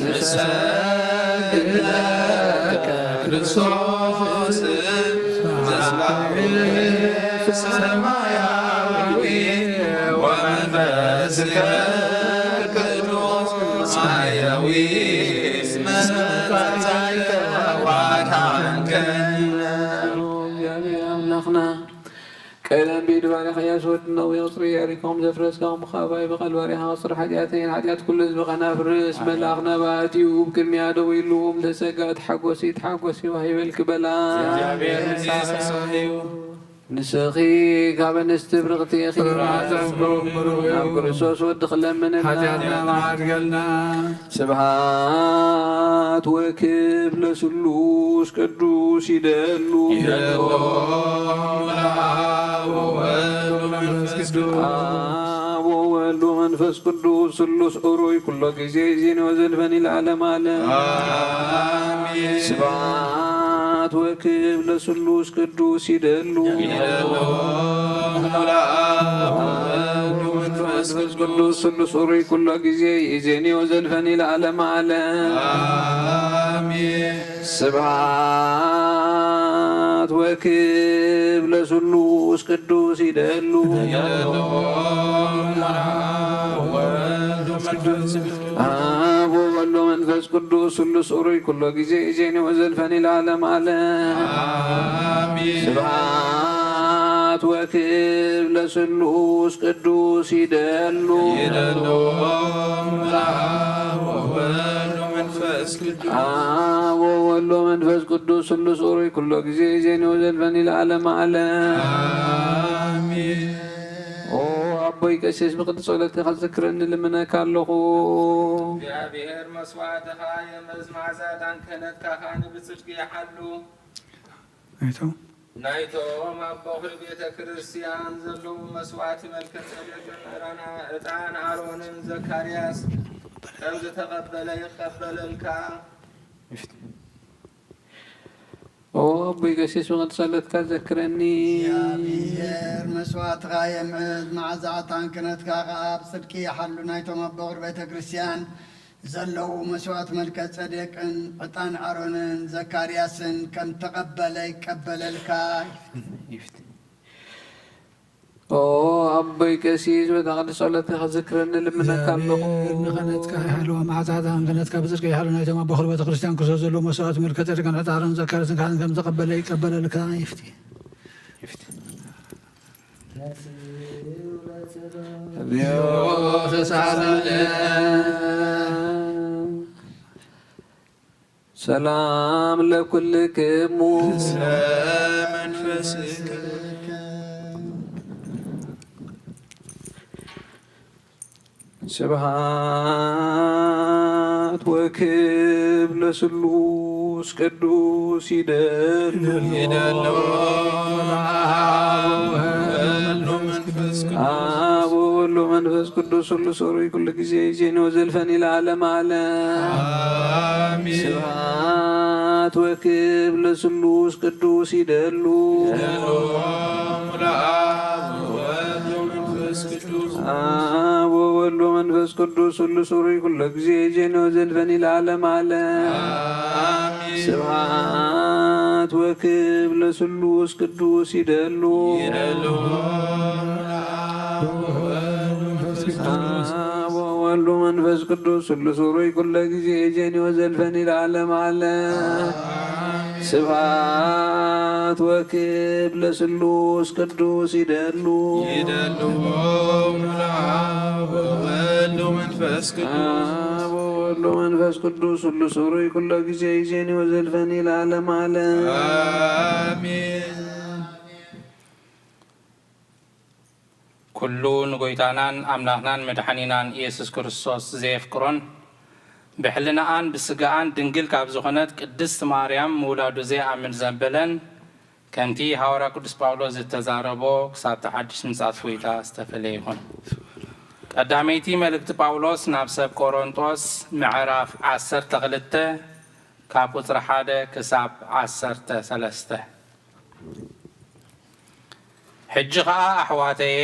ንሰግድ ለከ ክርስቶስ ሰማያዊ ወመንፈስከ ቅዱስ ማያዊ እስመ መጻእከ ወአድኃንከነ። እግዚአብሔር አምላክና ቀደም ብኢድ ባሪያኻ ኢያሱ ወዲ ነዌ ቅጽሪ ኢያሪኮ ከም ዘፍረስካ፣ ከምኡ ኸኣ ብኣይ ብቓል ባሪያኻ ቅጽሪ ሓጢኣተይን ሓጢኣት ኩሉ ህዝቢ ኸነፍርስ፣ መልኣኽ ናብኣ ኣትዩ፣ ብቅድሚኣ ደው ኢሉ፣ ምልእቲ ጸጋ ተሓጐሲ፣ ተሓጐሲ፣ ዋህ ይበልኪ በላ። እግዚኣብሔር ምሳኺ እዩ። ንስኺ ካብ ኣንስቲ ብርኽቲ ኢኺ። ብርሃን ዘንብሩ ብሩኽ እዩ። ናብ ክርስቶስ ወድኺ ለምንልና። ሓጢኣትና መሓድገልና። ስብሐት ወክብር ለስሉስ ቅዱስ ይደሉ። ይደሉ ለአብ ወወልድ ወመንፈስ ቅዱስ። አብ ወወልድ ወመንፈስ ቅዱስ ስሉስ ኡሩይ ኩሎ ጊዜ ዜን ወዘልፈኒ ለዓለም ዓለም። አሜን። ስብሐት ወክብር ለስሉስ ቅዱስ ይደሉ። ይደሉ ለአብ ወወልድ ወመንፈስ ቅዱስ ስሉስ ኡሩይ ኩሎ ጊዜ ዜን ወዘልፈኒ ለዓለም ዓለም። አሜን። ስብሐት ወክብር ለስሉስ ቅዱስ ይደሉ። አብ ወወልድ ወመንፈስ ቅዱስ ስሉስ ኡሩይ ኩሎ ጊዜ ዜን ወዘልፈኒ ለዓለም ዓለም። አሜን። ስብሐት ወክብር ለስሉስ ቅዱስ ይደሉ። ይደሉ ለአብ ወወልድ ወመንፈስ ቅዱስ። አብ ወወልድ ወመንፈስ ቅዱስ ስሉስ ኡሩይ ኩሎ ጊዜ ዜን ወዘልፈኒ ለዓለም ዓለም። አሜን። ኦ ኣቦይ ቀሲስ ብቅዲ ጸሎትካ ዘክረኒ ልምነካ ኣለኹ። እግዚኣብሔር መስዋዕትኻ የምዕዝ፣ መዓዛ ዕጣን ክህነትካ ኸኣ ንብጽድቂ ይሓሉ። ናይቶም ናይቶም ኣብ በኹሪ ቤተ ክርስቲያን ዘለዉ መስዋዕቲ መልከ ጸደቅን ዕራና ዕጣን ኣሮንን ዘካርያስ ከም ዝተቐበለ ይቀበለልካ። ኦ ኣቦይ ቀሲስ ብቕድሚ ጸሎትካ ዘክረኒ። እግዚኣብሔር መስዋዕትኻ የምዕድ፣ መዓዛ ዕጣን ክህነትካ ኸኣ ኣብ ጽድቂ ይሓሉ። ናይቶም ኣብ በኹሪ ቤተ ክርስቲያን ዘለዉ መስዋዕት መልከ ጸዴቅን ዕጣን ኣሮንን ዘካርያስን ከም ተቐበለ ይቀበለልካ። ኦ ኣቦይ ቀሲስ በታ ቅድስት ጸሎትካ ዘክረኒ ልምነካ ኣለኹ። እግዚኣብሔር ንክህነትካ ይሓልዋ፣ መዓዛታን ክህነትካ ብጽድቂ ይሓሉ። ናይቶም ኣብ በኹሪ ቤተ ክርስቲያን ክርስቶስ ዘለዉ መስዋዕት መልከ ጸዴቅን ዕጣን ኣሮንን ዘካርያስን ካህን ከም ተቐበለ ይቀበለልካ። ይፍቲ። ይፍቲ። እግዚኦ ተሳለነ። ሰላም ለኩልክሙ። ስብሐት ወክብር ለስሉስ ቅዱስ ይደሉ። ይደሉ። አብ ወወልድ ወመንፈስ ቅዱስ። አብ ወወልድ ወመንፈስ ቅዱስ ስሉስ ሩይ ኩሉ ጊዜ ዜን ወዘልፈኒ ለዓለም ዓለም። አሜን። ስብሐት ወክብር ለስሉስ ቅዱስ ይደሉ። ይደሉ። ለአብ ወወልድ ወመንፈስ ቅዱስ። አብ ወወልድ ወመንፈስ ቅዱስ ስሉስ ሩይ ኩሉ ጊዜ ዜን ወዘልፈኒ ለዓለም ዓለም። አሜን። ስብሐት ወክብር ለስሉስ ቅዱስ ይደሉ። ይደሉ። አብ ወወልድ ወመንፈስ ቅዱስ ስሉስ ሩይ ኩሉ ጊዜ ዜን ወዘልፈኒ ለዓለም ዓለም። ስብሐት ወክብር ለስሉስ ቅዱስ ይደሉ። ይደሉ። ለአብ ወወልድ ወመንፈስ ቅዱስ። አብ ወወልድ ወመንፈስ ቅዱስ ስሉስ ሩይ ኩሉ ጊዜ ዜን ወዘልፈኒ ለዓለም ዓለም። አሜን። ኩሉ ንጎይታናን ኣምላኽናን መድሓኒናን ኢየሱስ ክርስቶስ ዘየፍቅሮን ብሕልናኣን ብስጋኣን ድንግል ካብ ዝኾነት ቅድስት ማርያም ምውላዱ ዘይኣምን ዘበለን፣ ከምቲ ሃዋርያ ቅዱስ ጳውሎስ ዝተዛረቦ፣ ክሳብ እቲ ሓድሽ ምጽኣት ጎይታ ዝተፈለየ ይኹን። ቀዳመይቲ መልእክቲ ጳውሎስ ናብ ሰብ ቆሮንጦስ፣ ምዕራፍ ዓሰርተ ክልተ፣ ካብ ቁጽሪ ሓደ ክሳብ ዓሰርተ ሰለስተ። ሕጂ ኸኣ ኣሕዋተየ፣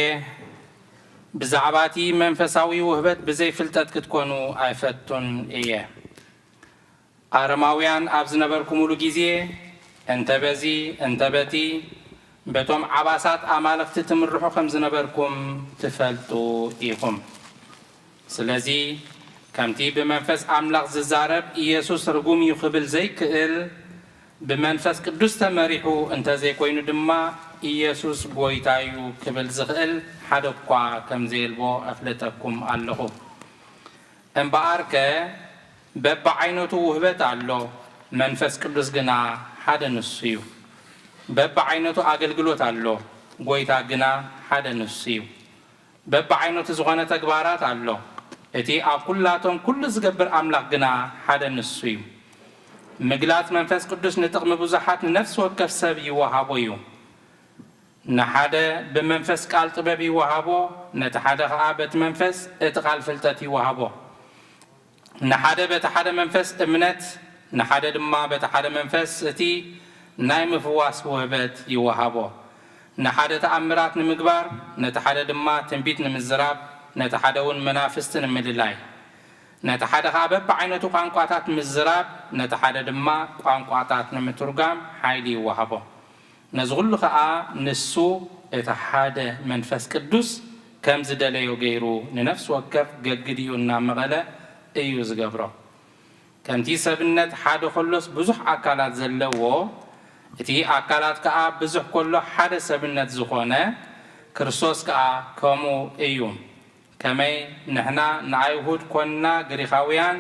ብዛዕባ እቲ መንፈሳዊ ውህበት ብዘይ ፍልጠት ክትኮኑ ኣይፈቱን እየ። ኣረማውያን ኣብ ዝነበርኩምሉ ግዜ፣ እንተ በዚ እንተ በቲ፣ በቶም ዓባሳት ኣማልኽቲ ትምርሑ ከም ዝነበርኩም ትፈልጡ ኢኹም። ስለዚ፣ ከምቲ ብመንፈስ ኣምላኽ ዝዛረብ ኢየሱስ ርጉም እዩ ክብል ዘይክእል፣ ብመንፈስ ቅዱስ ተመሪሑ እንተ ዘይኮይኑ ድማ፣ ኢየሱስ ጐይታ እዩ ክብል ዝኽእል ሓደ እኳ ከም ዘየልቦ ኣፍለጠኩም ኣለኹ። እምበኣርከ፣ በብዓይነቱ ውህበት ኣሎ፣ መንፈስ ቅዱስ ግና ሓደ ንሱ እዩ። በብዓይነቱ ኣገልግሎት ኣሎ፣ ጐይታ ግና ሓደ ንሱ እዩ። በብዓይነቱ ዝኾነ ተግባራት ኣሎ፣ እቲ ኣብ ኩላቶም ኩሉ ዝገብር ኣምላኽ ግና ሓደ ንሱ እዩ። ምግላጽ መንፈስ ቅዱስ ንጥቕሚ ብዙሓት ንነፍሲ ወከፍ ሰብ ይወሃቦ እዩ። ንሓደ ብመንፈስ ቃል ጥበብ ይወሃቦ፣ ነቲ ሓደ ኸኣ በቲ መንፈስ እቲ ቃል ፍልጠት ይወሃቦ። ንሓደ በቲ ሓደ መንፈስ እምነት፣ ንሓደ ድማ በቲ ሓደ መንፈስ እቲ ናይ ምፍዋስ ውህበት ይወሃቦ። ንሓደ ተኣምራት ንምግባር፣ ነቲ ሓደ ድማ ትንቢት ንምዝራብ፣ ነቲ ሓደ እውን መናፍስቲ ንምልላይ። ነቲ ሓደ ኸኣ በብዓይነቱ ቋንቋታት ምዝራብ፣ ነቲ ሓደ ድማ ቋንቋታት ንምትርጓም ሓይሊ ይወሃቦ። ነዚ ኹሉ ኸኣ ንሱ እቲ ሓደ መንፈስ ቅዱስ ከም ዝደለዮ ገይሩ ንነፍሲ ወከፍ ገግዲኡ እናመቐለ እዩ ዝገብሮ። ከምቲ ሰብነት ሓደ ኸሎስ ብዙሕ ኣካላት ዘለዎ፣ እቲ ኣካላት ከኣ ብዙሕ ከሎ ሓደ ሰብነት ዝኾነ፣ ክርስቶስ ከኣ ከምኡ እዩ። ከመይ ንሕና ንኣይሁድ ኮንና ግሪኻውያን፣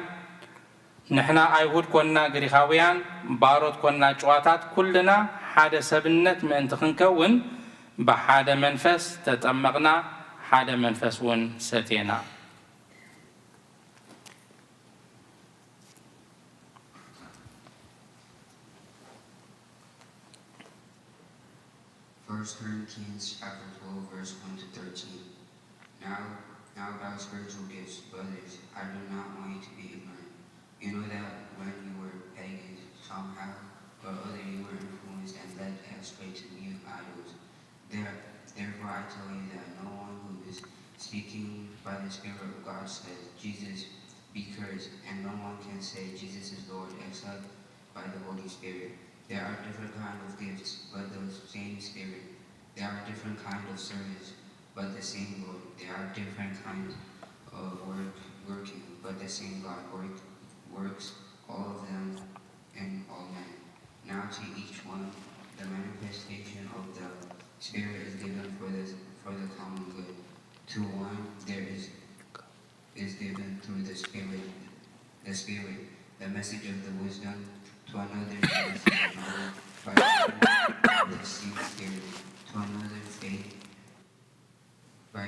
ንሕና ኣይሁድ ኮንና ግሪኻውያን፣ ባሮት ኮንና ጭዋታት፣ ኩልና ሓደ ሰብነት ምእንቲ ክንከውን ብሓደ መንፈስ ተጠመቕና፣ ሓደ መንፈስ እውን ሰቴና። First Corinthians chapter twelve, verse one to thirteen. Now, now about spiritual gifts, brothers, I do not want you to be ignorant. You know that when you were pagans, somehow or other you were influenced and led astray to new idols. There, therefore I tell you that no one who is speaking by the Spirit of God says, Jesus be cursed, and no one can say, Jesus is Lord, except by the Holy Spirit. There are different kinds of gifts, but the same Spirit. There are different kinds of servants, but the same Lord. There are different kinds of work, working, but the same God work, works all of them in all men. Now to each one, the manifestation of the Spirit is given for the, for the common good. To one, there is is given through the Spirit, the Spirit, the message of the wisdom, to another the message of knowledge by the same Spirit, to another faith by,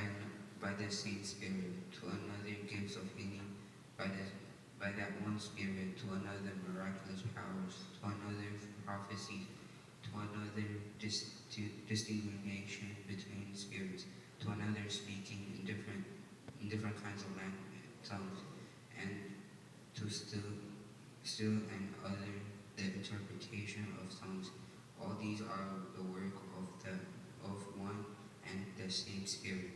by the same Spirit, to another gifts of healing by the, by that one Spirit, to another miraculous powers, to another prophecies, to another dis, to distinguishing between spirits, to another speaking in different in different kinds of language, tongues, and to still, still and other the interpretation of tongues. All these are the work of the of one and the same Spirit,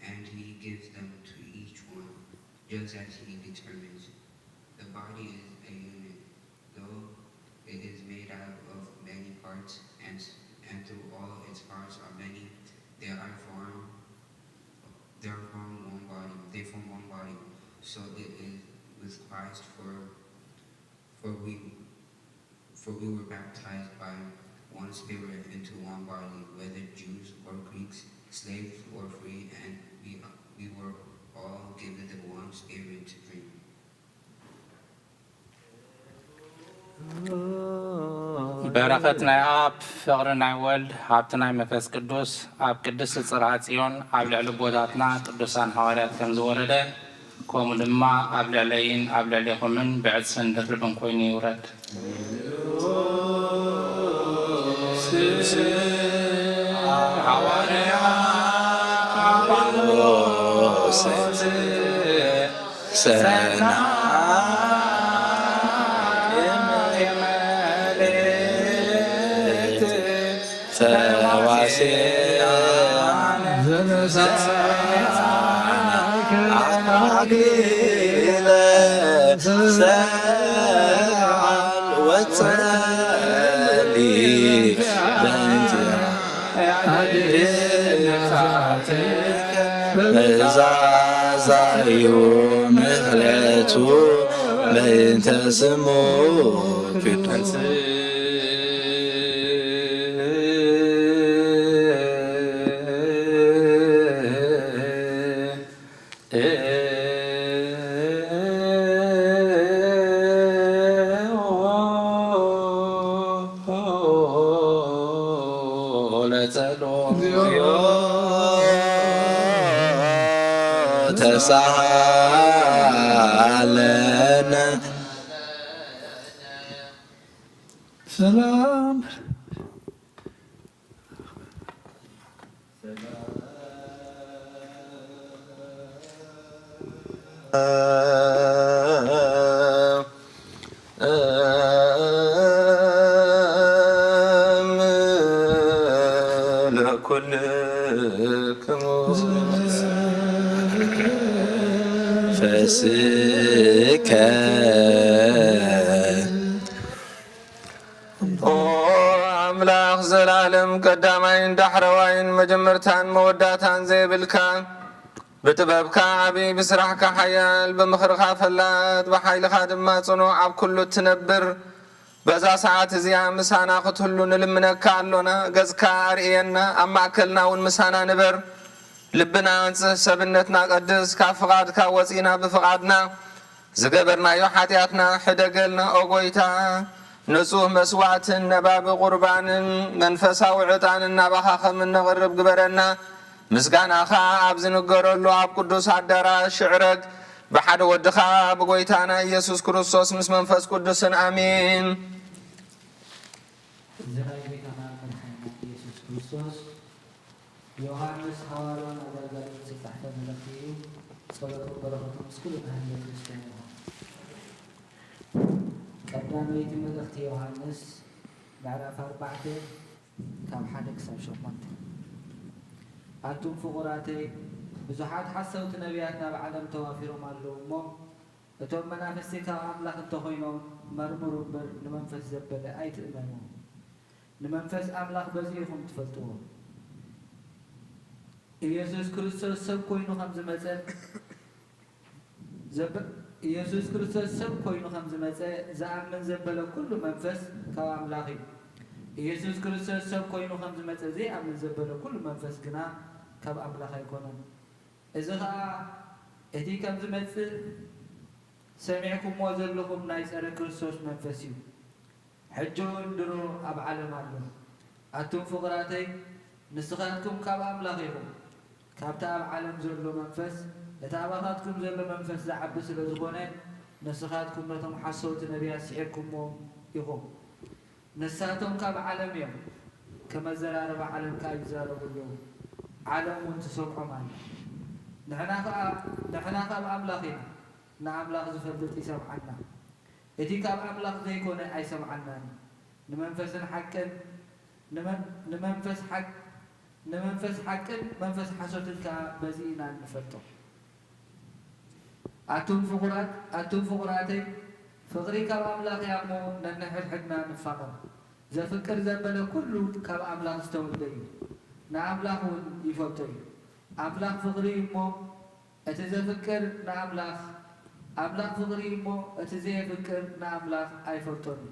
and He gives them to each one, just as He determines. The body is a unit, though it is made up of many parts, and and though all its parts are many, they are formed they form one body. They form one body. So it is with Christ. For for we for we were baptized by one Spirit into one body, whether Jews or Greeks, slaves or free, and we we were all given the one Spirit to drink. በረኸት ናይ ኣብ፣ ፍቕሪ ናይ ወልድ፣ ሃብቲ ናይ መንፈስ ቅዱስ ኣብ ቅድስቲ ጽርሃ ጽዮን ኣብ ልዕሊ ኣቦታትና ቅዱሳን ሃዋርያት ከም ዝወረደ ከምኡ ድማ ኣብ ልዕለይን ኣብ ልዕሌኹምን ብዕጽፍን ድርብን ኮይኑ ይውረድ። ሃዋርያ ጳውሎስ ሰናይ መልእክት ተዋስያን ዘነሳእከ አክሊለ ሰዓል ወጸሊ በእንቲአነ መዛዛዩ ምሕረቱ በእንተ ስሙ ቅዱስ። ለጸሎት ተሳሃለነ። ሰላም። ለኩልክሙ ፈስከ ኦ ኣምላኽ ዘላለም ቀዳማይን ዳሕረዋይን መጀመርታን መወዳእታን ዘይብልካ፣ ብጥበብካ ዓቢ፣ ብስራሕካ ሓያል፣ ብምኽርኻ ፈላጥ፣ ብሓይልኻ ድማ ጽኑዕ፣ ኣብ ኩሉ እትነብር፣ በዛ ሰዓት እዚኣ ምሳና ክትህሉ ንልምነካ ኣሎና። ገጽካ ኣርእየና፣ ኣብ ማእከልና እውን ምሳና ንበር። ልብና ኣንጽህ፣ ሰብነትና ቀድስ፣ ካብ ፍቓድካ ወጺና ብፍቓድና ዝገበርናዮ ሓጢኣትና ሕደገልና። ኦ ጐይታ፣ ንጹህ መስዋዕትን ነባቢ ቁርባንን መንፈሳዊ ዕጣንን ናባኻ ከም እነቕርብ ግበረና። ምስጋናኻ ኣብ ዝንገረሉ ኣብ ቅዱስ ኣዳራሽ ሽዕረግ ብሓደ ወድኻ ብጐይታና ኢየሱስ ክርስቶስ ምስ መንፈስ ቅዱስን ኣሜን። እዚ ናይ ጐይታና መድሓኒና ኢየሱስ ክርስቶስ ዮሃንስ ሃዋርያን ኣገልጋልን ዝተጻሕፈ መልእኽቲ እዩ። ጸሎትን በረኸቱን ምስ ኩልና ህዝበ ክርስትያን ይኹን። ቀዳመይቲ መልእኽቲ ዮሃንስ ምዕራፍ ኣርባዕተ ካብ ሓደ ክሳብ ሸሞንተ። ኣቱም ፍቑራተይ፣ ብዙሓት ሓሰውቲ ነቢያት ናብ ዓለም ተዋፊሮም ኣለዉ እሞ፣ እቶም መናፍስቲ ካብ ኣምላኽ እንተኾይኖም መርምሩ እምበር፣ ንመንፈስ ዘበለ ኣይትእመኑ። ንመንፈስ ኣምላኽ በዚ ኢኹም ትፈልጥዎ። ኢየሱስ ክርስቶስ ሰብ ኮይኑ ከም ዝመጸ ዘበ-፣ ኢየሱስ ክርስቶስ ሰብ ኮይኑ ከም ዝመጸ ዝኣምን ዘበለ ኩሉ መንፈስ ካብ ኣምላኽ እዩ። ኢየሱስ ክርስቶስ ሰብ ኮይኑ ከም ዝመጸ ዘይኣምን ዘበለ ኩሉ መንፈስ ግና ካብ ኣምላኽ ኣይኮነን። እዚ ኸኣ እቲ ከም ዝመጽእ ሰሚዕኩምዎ ዘለኹም ናይ ጸረ ክርስቶስ መንፈስ እዩ። ሕጂ እውን ድሮ ኣብ ዓለም ኣሎ። ኣቱም ፍቑራተይ፣ ንስኻትኩም ካብ ኣምላኽ ኢኹም። ካብቲ ኣብ ዓለም ዘሎ መንፈስ፣ እቲ ኣባኻትኩም ዘሎ መንፈስ ዝዓቢ ስለ ዝኾነ፣ ንስኻትኩም ነቶም ሓሰውቲ ነቢያት ስሒርኩምዎም ኢኹም። ንሳቶም ካብ ዓለም እዮም፣ ከም ኣዘራርባ ዓለም ከኣ ይዛረቡ ኣለዉ። ዓለም እውን ትሰምዖም ኣላ። ንሕና ኸኣ፣ ንሕና ካብ ኣምላኽ ኢና። ንኣምላኽ ዝፈልጥ ይሰምዓና። እቲ ካብ ኣምላኽ ዘይኮነ ኣይሰምዓናን እዩ። ንመንፈስን ሓቅን፣ ንመን-፣ ንመንፈስ ሓቅ-፣ ንመንፈስ ሓቅን መንፈስ ሓሶትን ከኣ በዚ ኢና እንፈልጦ። ኣቱም ፍቑራት፣ ኣቱም ፍቑራተይ፣ ፍቕሪ ካብ ኣምላኽ እያ እሞ ነንሕድሕድና ንፋቐር። ዘፍቅር ዘበለ ኩሉ ካብ ኣምላኽ ዝተወልደ እዩ፣ ንኣምላኽ እውን ይፈልጦ እዩ። ኣምላኽ ፍቕሪ እዩ እሞ፣ እቲ ዘፍቅር ንኣምላኽ፣ ኣምላኽ ፍቕሪ እዩ እሞ፣ እቲ ዘየፍቅር ንኣምላኽ ኣይፈልጦን እዩ።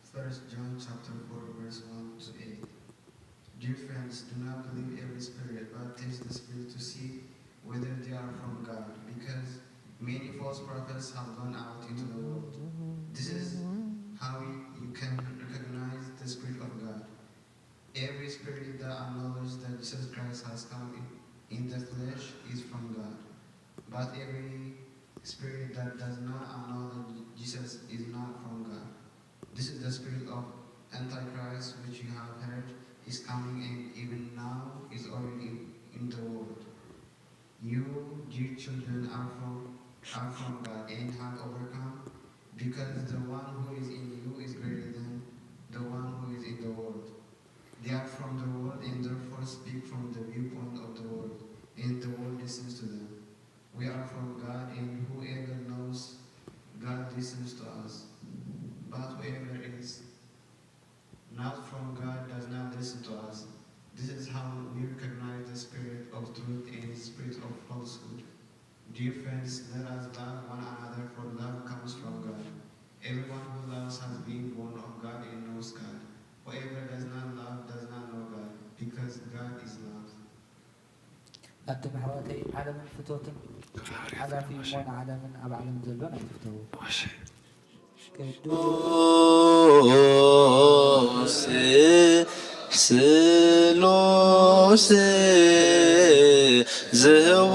First John chapter four, verse one to eight. Dear friends, do not believe every spirit, but test the spirit to see whether they are from God, because many false prophets have gone out into the world. This is how you can recognize the Spirit of God. Every spirit that acknowledges that Jesus Christ has come in, in the flesh is from God. But every spirit that does not acknowledge Jesus is not from God. This is the spirit of Antichrist, which you have heard is coming and even now is already in, in the world. You, dear children, are from, are from God and have overcome, because the one who is in you is greater than the one who is in the world. They are from the world and therefore speak from the viewpoint of the world, and the world listens to them. We are from God, and whoever knows God listens to us. But whoever is not from God does not listen to us. This is how we recognize the spirit of truth and the spirit of falsehood. Dear friends, let us love one another, for love comes from God. Everyone who loves has been born of God and knows God. Whoever does not love does not know God, because God is love. ኣቱም ኣሕዋተይ፣ ዓለምን ፍቶትን ሓላፊ እሞ፣ ንዓለምን ኣብ ዓለም ዘሎን ኣይትፍተዉ። ቅዱስ ስሉስ ዝህቡ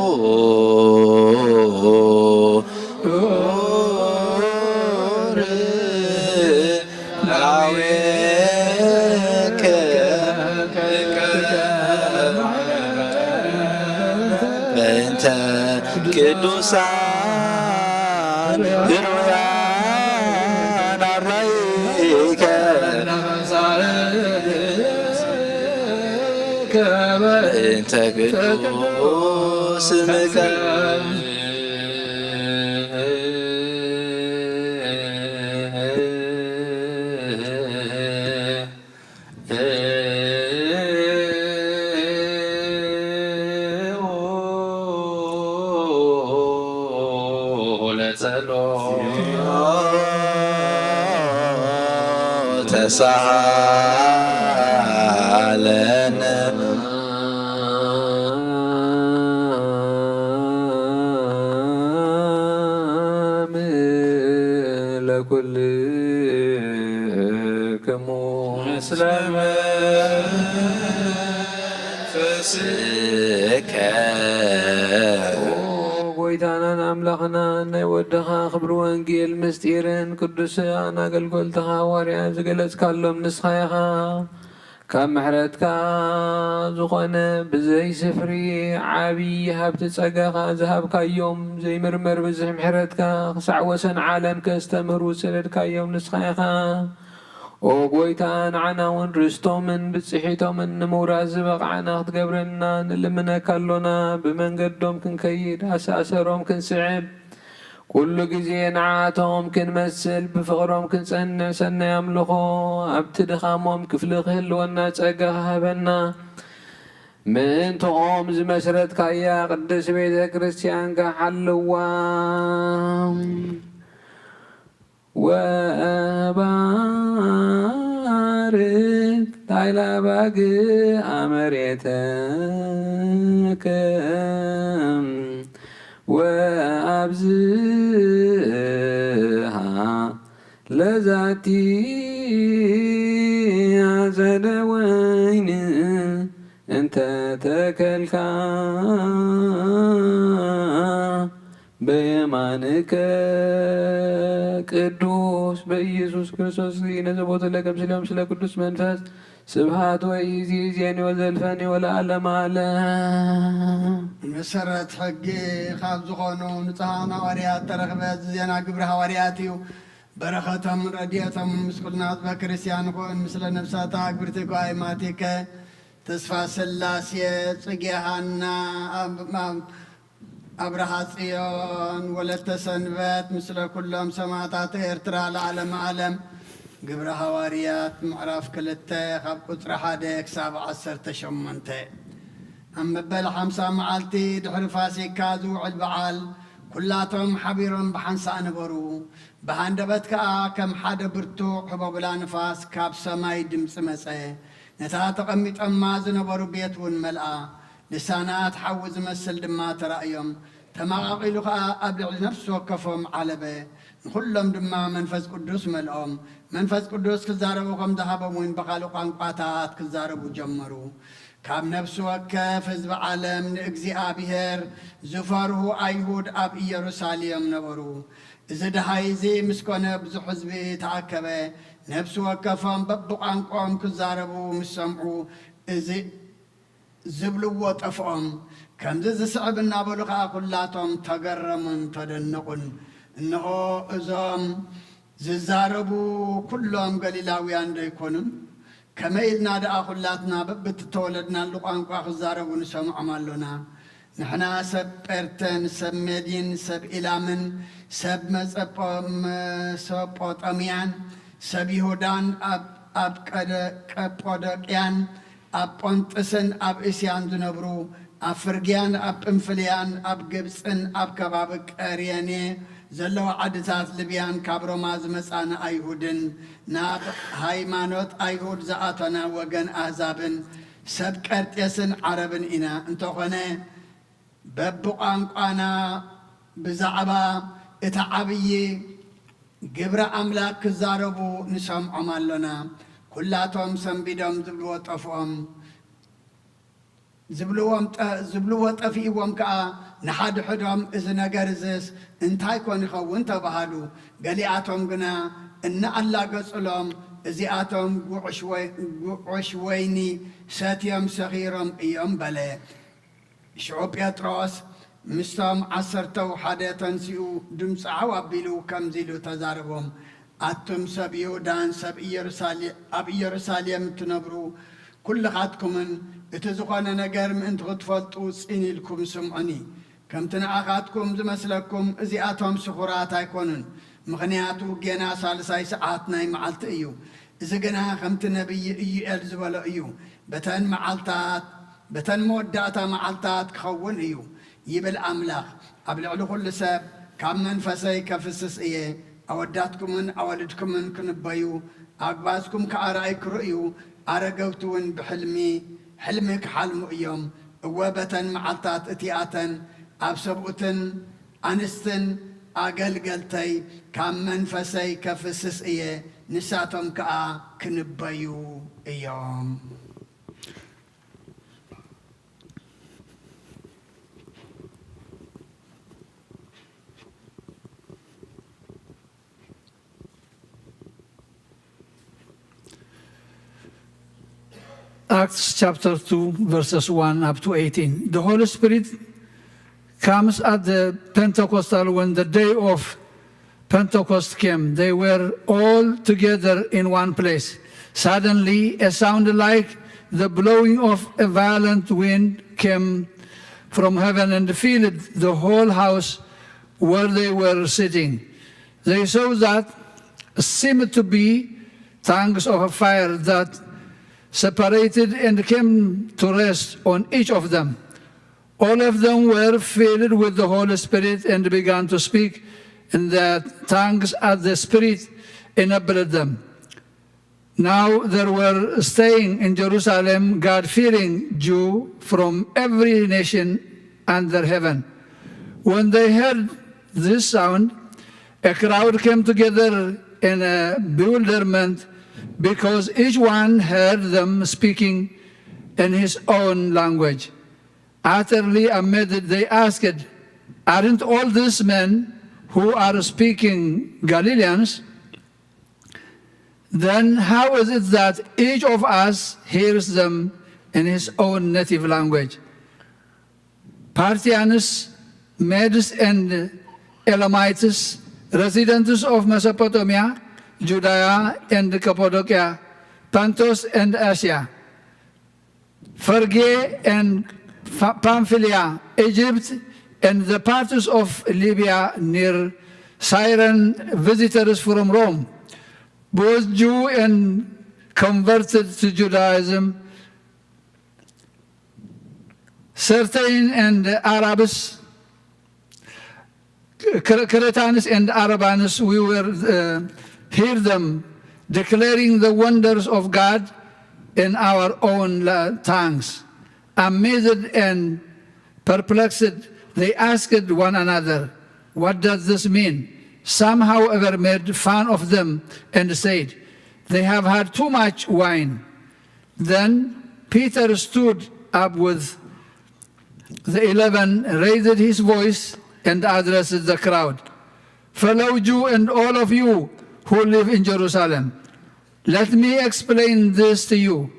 ላዌከ በእንተ ቅዱሳን ህሩያን ኣራይከ በእንተ ቅዱስ ስምከ ለጸሎት ተሳሃለነ ለኩልክሙ ምስለ መንፈስከ። ኦ ጎይታናን ኣምላኽናን፣ ናይ ወድኻ ክብሪ ወንጌል ምስጢርን ቅዱሳን ኣገልገልትኻ ሃዋርያ ዝገለጽካሎም ንስኻ ኢኻ። ካብ ምሕረትካ ዝኾነ ብዘይ ስፍሪ ዓብዪ ሃብቲ ጸጋኻ ዝሃብካዮም ዘይምርመር ብዝሒ ምሕረትካ ክሳዕ ወሰን ዓለም ከስተምህሩ ዝሰደድካዮም ንስኻ ኢኻ። ኦ ጎይታ፣ ንዓና እውን ርስቶምን ብጽሒቶምን ንምውራስ ዝበቕዓና ክትገብረና ንልምነካ ኣሎና። ብመንገዶም ክንከይድ፣ ኣሰኣሰሮም ክንስዕብ፣ ኩሉ ግዜ ንዓቶም ክንመስል፣ ብፍቕሮም ክንጸንዕ፣ ሰናይ ኣምልኾ ኣብቲ ድኻሞም ክፍሊ ክህልወና ጸጋ ሃበና። ምእንትኦም ዝመስረትካያ ቅድስት ቤተ ክርስቲያንካ ሓልዋ። ወባርክ ላዕለ ኣባግዕ ኣመሬትከ ወኣብዝሃ ለዛቲ ኣጸደ ወይን እንተ ተከልካ በየማንከ ቅዱስ በኢየሱስ ክርስቶስ እግዚእነ ዘቦቱ ለከ ምስሌሆሙ ስለ ቅዱስ መንፈስ ስብሐት ወይእዜኒ ወዘልፈኒ ወለዓለመ ዓለም። መሰረት ሕጊ ካብ ዝኾኑ ንጹሓን ሃዋርያት ተረኽበ። እዚ ዜና ግብሪ ሃዋርያት እዩ። በረኸቶምን ረድኤቶምን ምስ ኩልና ህዝበ ክርስቲያን ይኹን። ምስለ ነፍሳታ ግብርቲ ጓይ ማቲከ፣ ተስፋ ስላሴ፣ ጽጌ ሃና፣ ኣብ-፣ ኣብ-፣ ኣብርሃ ጽዮን፣ ወለተ ሰንበት፣ ምስለ ኩሎም ሰማዕታት ኤርትራ ለዓለመ ዓለም። ግብረ ሃዋርያት ምዕራፍ ክልተ ካብ ቁጽሪ ሓደ ክሳብ ዓሰርተ ሸሞንተ። ኣብ መበል ሓምሳ መዓልቲ ድሕሪ ፋሲካ ዝውዕል በዓል፣ ኩላቶም ሓቢሮም ብሓንሳእ ነበሩ። ብሃንደበት ከኣ ከም ሓደ ብርቱዕ ህቦብላ ንፋስ ካብ ሰማይ ድምጺ መጸ። ነታ ተቐሚጦማ ዝነበሩ ቤት እውን መልኣ። ልሳናት ሓዊ ዝመስል ድማ ተራእዮም። ተማቓቒሉ ኸኣ ኣብ ልዕሊ ነፍሲ ወከፎም ዓለበ። ንኹሎም ድማ መንፈስ ቅዱስ መልኦም። መንፈስ ቅዱስ ክዛረቡ ከም ዝሃቦም እውን ብኻልእ ቋንቋታት ክዛረቡ ጀመሩ። ካብ ነፍሲ ወከፍ ህዝቢ ዓለም ንእግዚኣብሔር ዝፈርሁ ኣይሁድ ኣብ ኢየሩሳሌም ነበሩ። እዚ ደሃይ እዚ ምስ ኮነ ብዙሕ ህዝቢ ተኣከበ። ነፍሲ ወከፎም በብቋንቋኦም ክዛረቡ ምስ ሰምዑ፣ እዚ ዝብልዎ ጠፍኦም። ከምዚ ዝስዕብ እናበሉ ኸዓ ኲላቶም ተገረሙን ተደነቑን። እንሆ፣ እዞም ዝዛረቡ ኲሎም ገሊላውያን ዶ ኣይኮኑን? ከመይ ኢልና ደኣ ኲላትና በብእተወለድናሉ ቋንቋ ክዛረቡ ንሰምዖም ኣሎና? ንሕና ሰብ ጴርተን፣ ሰብ ሜድን፣ ሰብ ኢላምን፣ ሰብ መጸጶ-፣ መሶጶጣምያን፣ ሰብ ይሁዳን፣ ኣብ፣ ኣብ ቀደ-፣ ቀጶዶቅያን፣ ኣብ ጶንጥስን ኣብ እስያን ዝነብሩ፣ ኣብ ፍርግያን ኣብ ጵንፍልያን ኣብ ግብጽን ኣብ ከባቢ ቀርየኔ ዘለዋ ዓድታት ልብያን ካብ ሮማ ዝመጻና ኣይሁድን ናብ ሃይማኖት ኣይሁድ ዝኣተና ወገን ኣህዛብን ሰብ ቀርጤስን ዓረብን ኢና። እንተኾነ በብቋንቋና ብዛዕባ እቲ ዓብዪ ግብረ ኣምላክ ክዛረቡ ንሰምዖም ኣሎና። ኩላቶም ሰንቢዶም ዝብልዎ ጠፍኦም። ዝብልዎም ጠ-፣ ዝብልዎ ጠፊእዎም ከኣ ንሓድሕዶም፣ "እዚ ነገር እዝስ እንታይ ኮን ይኸውን?" ተባሃሉ። ገሊኣቶም ግና እናኣላገጹሎም፣ "እዚኣቶም ጉዕሽ ወይ-፣ ጉዕሽ ወይኒ ሰትዮም ሰኺሮም እዮም" በለ። ሽዑ ጴጥሮስ ምስቶም ዓሰርተው ሓደ ተንሲኡ ድምፁ ዓው ኣቢሉ ከምዚ ኢሉ ተዛረቦም፣ ኣቱም ሰብ ይሁዳን ሰብ ኢየሩሳሌ-፣ ኣብ ኢየሩሳሌም እትነብሩ ኩልኻትኩምን እቲ ዝኾነ ነገር ምእንቲ ክትፈልጡ ጽን ኢልኩም ስምዑኒ። ከምቲ ንኣኻትኩም ዝመስለኩም እዚኣቶም ስኹራት ኣይኮኑን፣ ምኽንያቱ ጌና ሳልሳይ ሰዓት ናይ መዓልቲ እዩ። እዚ ግና ከምቲ ነቢይ ኢዩኤል ዝበሎ እዩ፣ በተን መዓልታት፣ በተን መወዳእታ መዓልታት ክኸውን እዩ፣ ይብል ኣምላኽ። ኣብ ልዕሊ ኹሉ ሰብ ካብ መንፈሰይ ከፍስስ እየ። ኣወዳትኩምን ኣዋልድኩምን ክንበዩ፣ ኣግባዝኩም ከኣ ራእይ ክርእዩ፣ ኣረገውቲ እውን ብሕልሚ፣ ሕልሚ ክሓልሙ እዮም። እወ፣ በተን መዓልታት እቲኣተን ኣብ ሰብኡትን ኣንስትን ኣገልገልተይ ካብ መንፈሰይ ከፍስስ እየ፣ ንሳቶም ከኣ ክንበዩ እዮም። Acts chapter two, verses one up to eighteen. The Holy Spirit comes at the Pentecostal, when the day of Pentecost came. They were all together in one place. Suddenly, a sound like the blowing of a violent wind came from heaven and filled the whole house where they were sitting. They saw that seemed to be tongues of a fire that separated and came to rest on each of them. All of them were filled with the Holy Spirit and began to speak in the tongues as the Spirit enabled them. Now there were staying in Jerusalem God-fearing Jew from every nation under heaven. When they heard this sound, a crowd came together in a bewilderment because each one heard them speaking in his own language. Utterly amazed, they asked, "Aren't all these men who are speaking Galileans? Then how is it that each of us hears them in his own native language?" Parthians, Medes, and Elamites, residents of Mesopotamia, Judea, and Cappadocia, Pontus, and Asia, Phrygia and Pha-, Pamphylia, Egypt, and the parts of Libya near Cyrene, visitors from Rome, both Jew and converted to Judaism, certain and Arabs, Cre-, Cretans and Arabians, we were, uh, hear them declaring the wonders of God in our own la-, tongues. Amazed and perplexed, they asked one another, "What does this mean?" Some, however, made fun of them and said, "They have had too much wine." Then Peter stood up with the eleven, raised his voice, and addressed the crowd. "Fellow Jew and all of you who live in Jerusalem, let me explain this to you.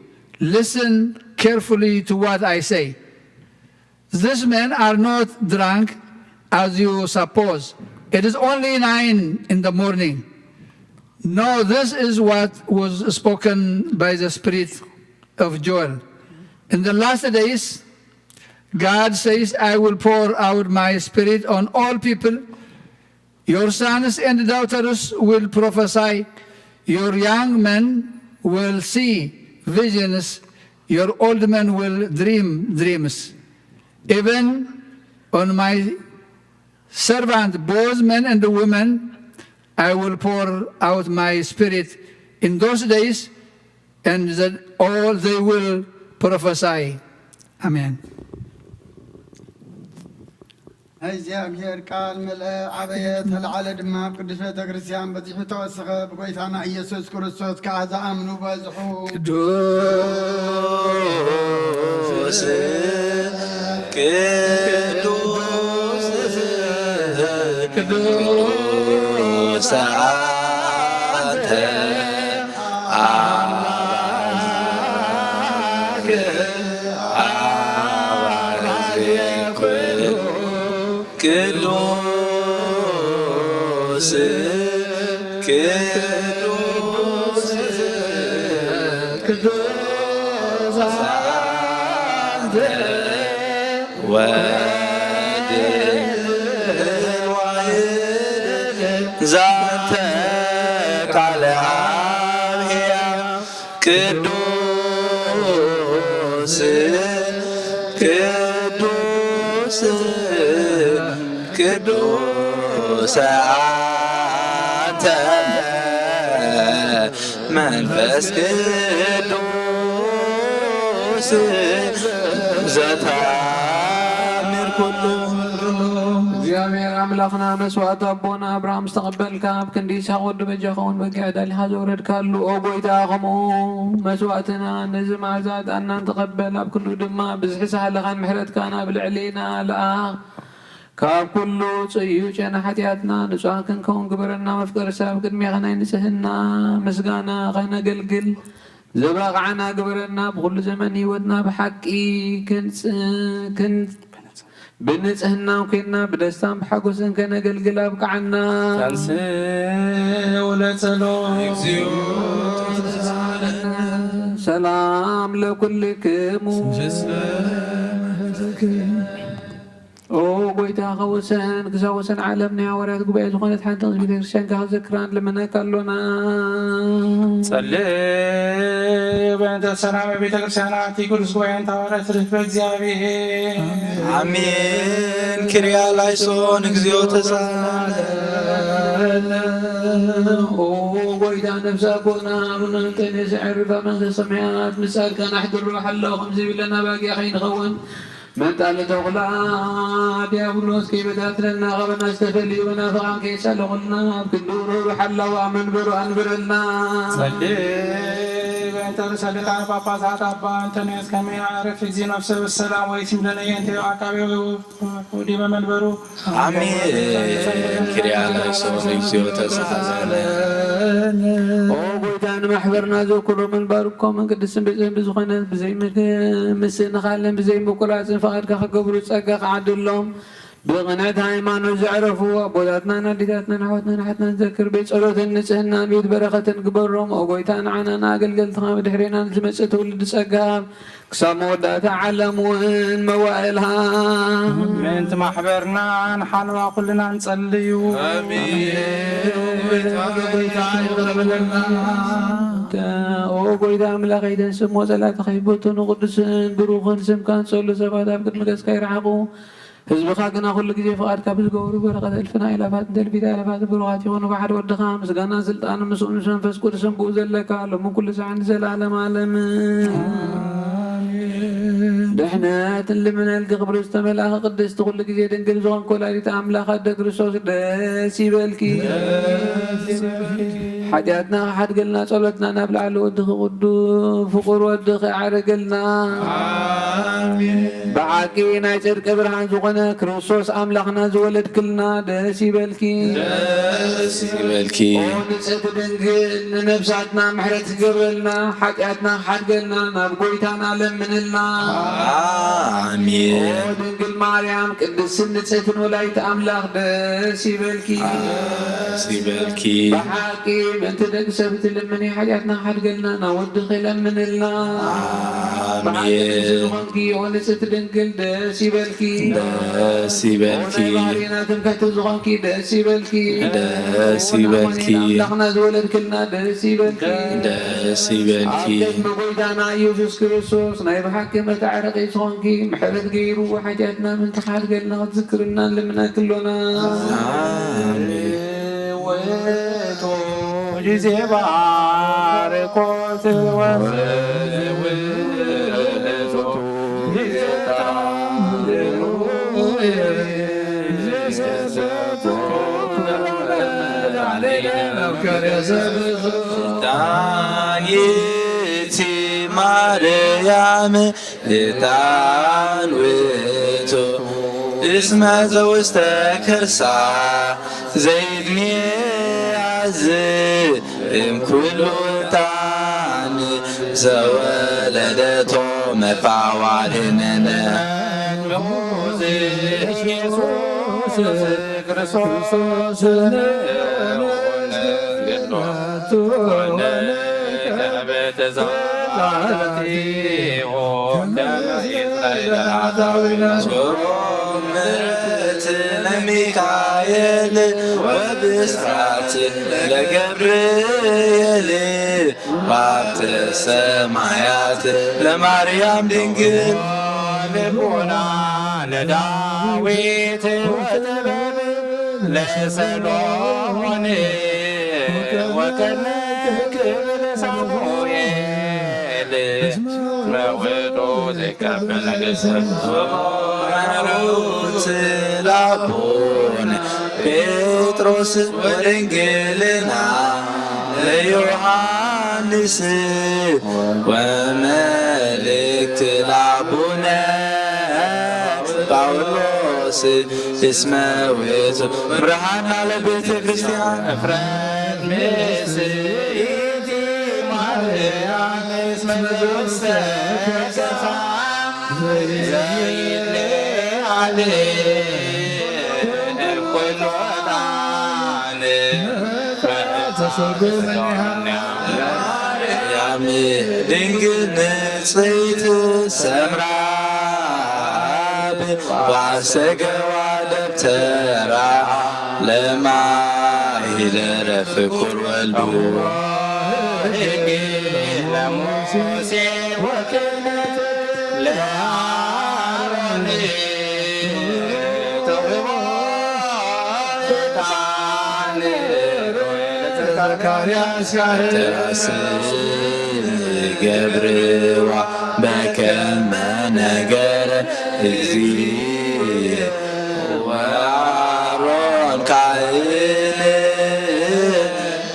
Listen carefully to what I say. These men are not drunk as you suppose. It is only nine in the morning. No, this is what was spoken by the spirit of Joel. In the last days, God says, I will pour out my spirit on all people. Your sons and daughters will prophesy. Your young men will see visions. Your old men will dream dreams. Even on my servant, both men and women, I will pour out my spirit in those days, and that all they will prophesy." Amen. ናይ እግዚኣብሔር ቃል መለአ ዓበየ ተለዓለ ድማ ኣብ ቅዱስ ቤተ ክርስቲያን በዚሑ ተወሰኸ። ብጎይታና ኢየሱስ ክርስቶስ ከዓ ዝኣምኑ በዝሑ። ቅዱስ ቅዱስ ቅዱስ አንተ አምላክ አባዜ ኩሉ ቅዱስ ቅዱስ ቅዱስ አንተ ወልድ ዋሕድ ዛንተ ቃለ አብ ሕያው ቅዱስ ቅዱስ ቅዱስ አንተ መንፈስ ቅዱስ ዘተአምር ኩሉ። እግዚኣብሔር ኣምላኽና መስዋዕቲ ኣቦና ኣብርሃም ዝተቐበልካ፣ ኣብ ክንዲ ይስሐቅ ወዱ በጃኻ እውን በጊዕ ዳሊኻ ዘውረድካሉ፣ ኦ ጎይታ፣ ከምኡ መስዋዕትና ነዚ መዓዛ ዕጣንና ንተቐበል፣ ኣብ ክንዱ ድማ ብዝሒ ሳህልኻን ምሕረትካን ኣብ ልዕሌና ልኣኽ። ካብ ኩሉ ጽዩይ ጨና ሓጢኣትና ንጹሃን ክንከውን ግበረና። መፍቀሪ ሰብ ቅድሜኻ ናይ ንጽህና ምስጋና ከነገልግል ዝበቕዓና ግበረና። ብኹሉ ዘመን ህይወትና ብሓቂ ክንጽ-፣ ክን-፣ ብንጽህና ኮይንና ብደስታን ብሓጎስን ከነገልግል ኣብቅዓና። ተንሥኡ ለጸሎት። ሰላም ለኩልክሙ። ኦ ጎይታ፣ ካብ ወሰን ክሳብ ወሰን ዓለም ናይ ሃዋርያት ጉባኤ ዝኾነት ሓንቲ ቅድስት ቤተክርስትያን ከዘክራ ንልምነካ ኣሎና። ጸልእ በእንተ ሰላም ቤተክርስትያን ኣቲ ቅዱስ ጉባኤ እንተ ሃዋርያት ርክበ እግዚኣብሔር። አሜን። ኪርያ ላይሶን እግዚኦ ተሳለ። ኦ ጎይታ፣ ነፍሲ ኣቦና ኣቡነ እንጠንዮስ የዕርፋ መንግስተ ሰማያት ምሳልካ ናሕድሮ ሓሎ ከምዚ ይብለና ባጊያ ከይንኸውን መንጣሊ ተኹላ ዲያብሎስ ከይበታትነና፣ ካባና ዝተፈልዩ መናፍቓን ከየሳለቑልና፣ ኣብ ክንዲ ርህሩህ ሓላዋ መንበሩ ኣንብረልና። ጸልእ በእንተ ርእሰ ሊቃነ ጳጳሳት አባ እንጠንዮስ ከመ ያዕርፍ እግዚእ ነፍሰ በሰላም ወይትምደነየ እንተ አካባቢው ወዲበ መንበሩ። አሜን። ኪርያ ላይሶን እግዚኦ ተሳሃለነ። ኦ ጎይታ፣ ንማሕበርና ዘክሮምን ባርኮምን ቅድስትን ብፅዕን ብዝኾነት ብዘይ ምክ-፣ ምስንኻልን ብዘይ ምቁራፅን ፈቓድካ ክገብሩ ፀጋ ክዓድሎም ብቕንዕቲ ሃይማኖት ዘዕረፉ ኣቦታትናን ኣዴታትናን ኣሕዋትናን ኣሓትናን ዘክር። ቤት ጸሎትን ንጽህናን ቤት በረኸትን ግበሮም። ኦ ጎይታ፣ ንዓና ንኣገልገልትኻ ብድሕሬና ንዝመጽእ ትውልዲ ጸጋ ክሳብ መወዳእታ ዓለም እውን መዋእልሃ። ምእንቲ ማሕበርና ንሓልዋ ኩልና ንጸልዩ። ኣሜን። ጎይታ፣ ጎይታ፣ ይቕረ በለልና። ኦ ጎይታ ኣምላኸይ፣ ተንስሞ ጸላእትኻ ይበትኑ፣ ቅዱስን ብሩኽን ስምካ ንጸሉ ሰባት ኣብ ቅድሚ ገጽካ ይርሓቑ። ህዝብኻ ግና ኩሉ ግዜ ፍቓድካ ብዝገብሩ በረኸት እልፍን ኣእላፋት እንተ እልፊት ኣእላፋት ብሩኻት ይኹኑ። ብሓደ ወድኻ ምስጋና ስልጣን ምስኡ ምስ መንፈስ ቅዱስን ብኡ ዘለካ ሎምን ኩሉ ሳዕን ንዘለኣለም ኣለምን። ኣሜን። ምሕነትን ልምነልኪ ክብሪ ዝተመልኣኺ ቅድስቲ ኩሉ ግዜ ድንግል ዝኾንኪ ወላዲት ኣምላኽ ኣደ ክርስቶስ ደስ ይበልኪ። ደስ ይበልኪ። ሓጢኣትና ክሓድገልና ጸሎትና ናብ ላዕሊ ወድኺ ቅዱስ ፍቁር ወድኺ ኣዕርገልና። ኣሜን። ብሓቂ ናይ ጽድቂ ብርሃን ዝኾነ ክርስቶስ ኣምላኽና ዝወለድክልና ደስ ይበልኪ። ደስ ይበልኪ። ኦ ንጽሕቲ ድንግል ንነብሳትና ምሕረት ክገብረልና ሓጢኣትና ክሓድገልና ናብ ጎይታና ለምንልና። ኣሜን። ኦ ድንግል ማርያም ቅድስትን ንጽሕትን ወላዲት ኣምላኽ ደስ ይበልኪ። ደስ ይበልኪ። ብሓቂ ምእንቲ ደቂ ሰብ ትልምኒ ሓጢኣትና ክሓድገልና ናብ ወድኺ ለምንልና። ኣሜን። ብሓቂ ንስኺ ዝኾንኪ ኦ ንጽሕቲ ድንግል ደስ ይበልኪ። ደስ ይበልኪ። ኦ ናይ ባህርና ትምክሕቲ ዝኾንኪ ደስ ይበልኪ። ደስ ይበልኪ። ኣምላኽና ዝወለድክልና ደስ ይበልኪ። ደስ ይበልኪ። ኣብ ቅድሚ ጎይታና ኢየሱስ ክርስቶስ ናይ ብሓቂ መታዓረቂ ዝኾንኪ ምሕረት ገይሩ ሓጢኣትና ምእንቲ ክሓድገልና ክትዝክርና ንልምነኪ ኣሎና። ኣሜን። ውእቱ ጊዜ ባርኮት ወውእቱ ጊዜ ተአምሩ ይትከሰት። ዳይት ማርያም ዕጣን ውእቱ እስመ ዘውስተ ከርሳ ዘይድንያ ዝእም ኩሉ ዕጣን ዘወለደቶ መፋዋድነነ ኢየሱስ ክርስቶስ ምሕረት ለሚካኤል ወብስራት ለገብርኤል ባብተ ሰማያት ለማርያም ድንግል ልቦና ለዳዊት ወጥበብ ለሰሎሞን ወቀርነ ክብል ሳሙኤል መውቶ ዘይቀበል ነገሰ ሩት ላቦን ጴጥሮስ ወድንግልና ለዮሃንስ ወመልእክት ላቡነ ጳውሎስ እስመ ውእቱ ብርሃና ለቤተ ክርስቲያን እፍረት ምስኢቲ ማርያም እስመ ዘውስተ ከርሳ ዘይለዓል ኩሉ ዕጣን ማርያም ድንግል ንጽሕት ሰምራ ብዋሰገዋ ደብተራ ለማሂደረ ፍቁር ወልዱ ሕጊ ለሙሴ ወክህነት ለአሮን ተውህቦ ዕጣን ለዘካርያስ ካህን ትራስ ገብርዋ በከመ ነገረ እግዚእ ወአሮን ካህን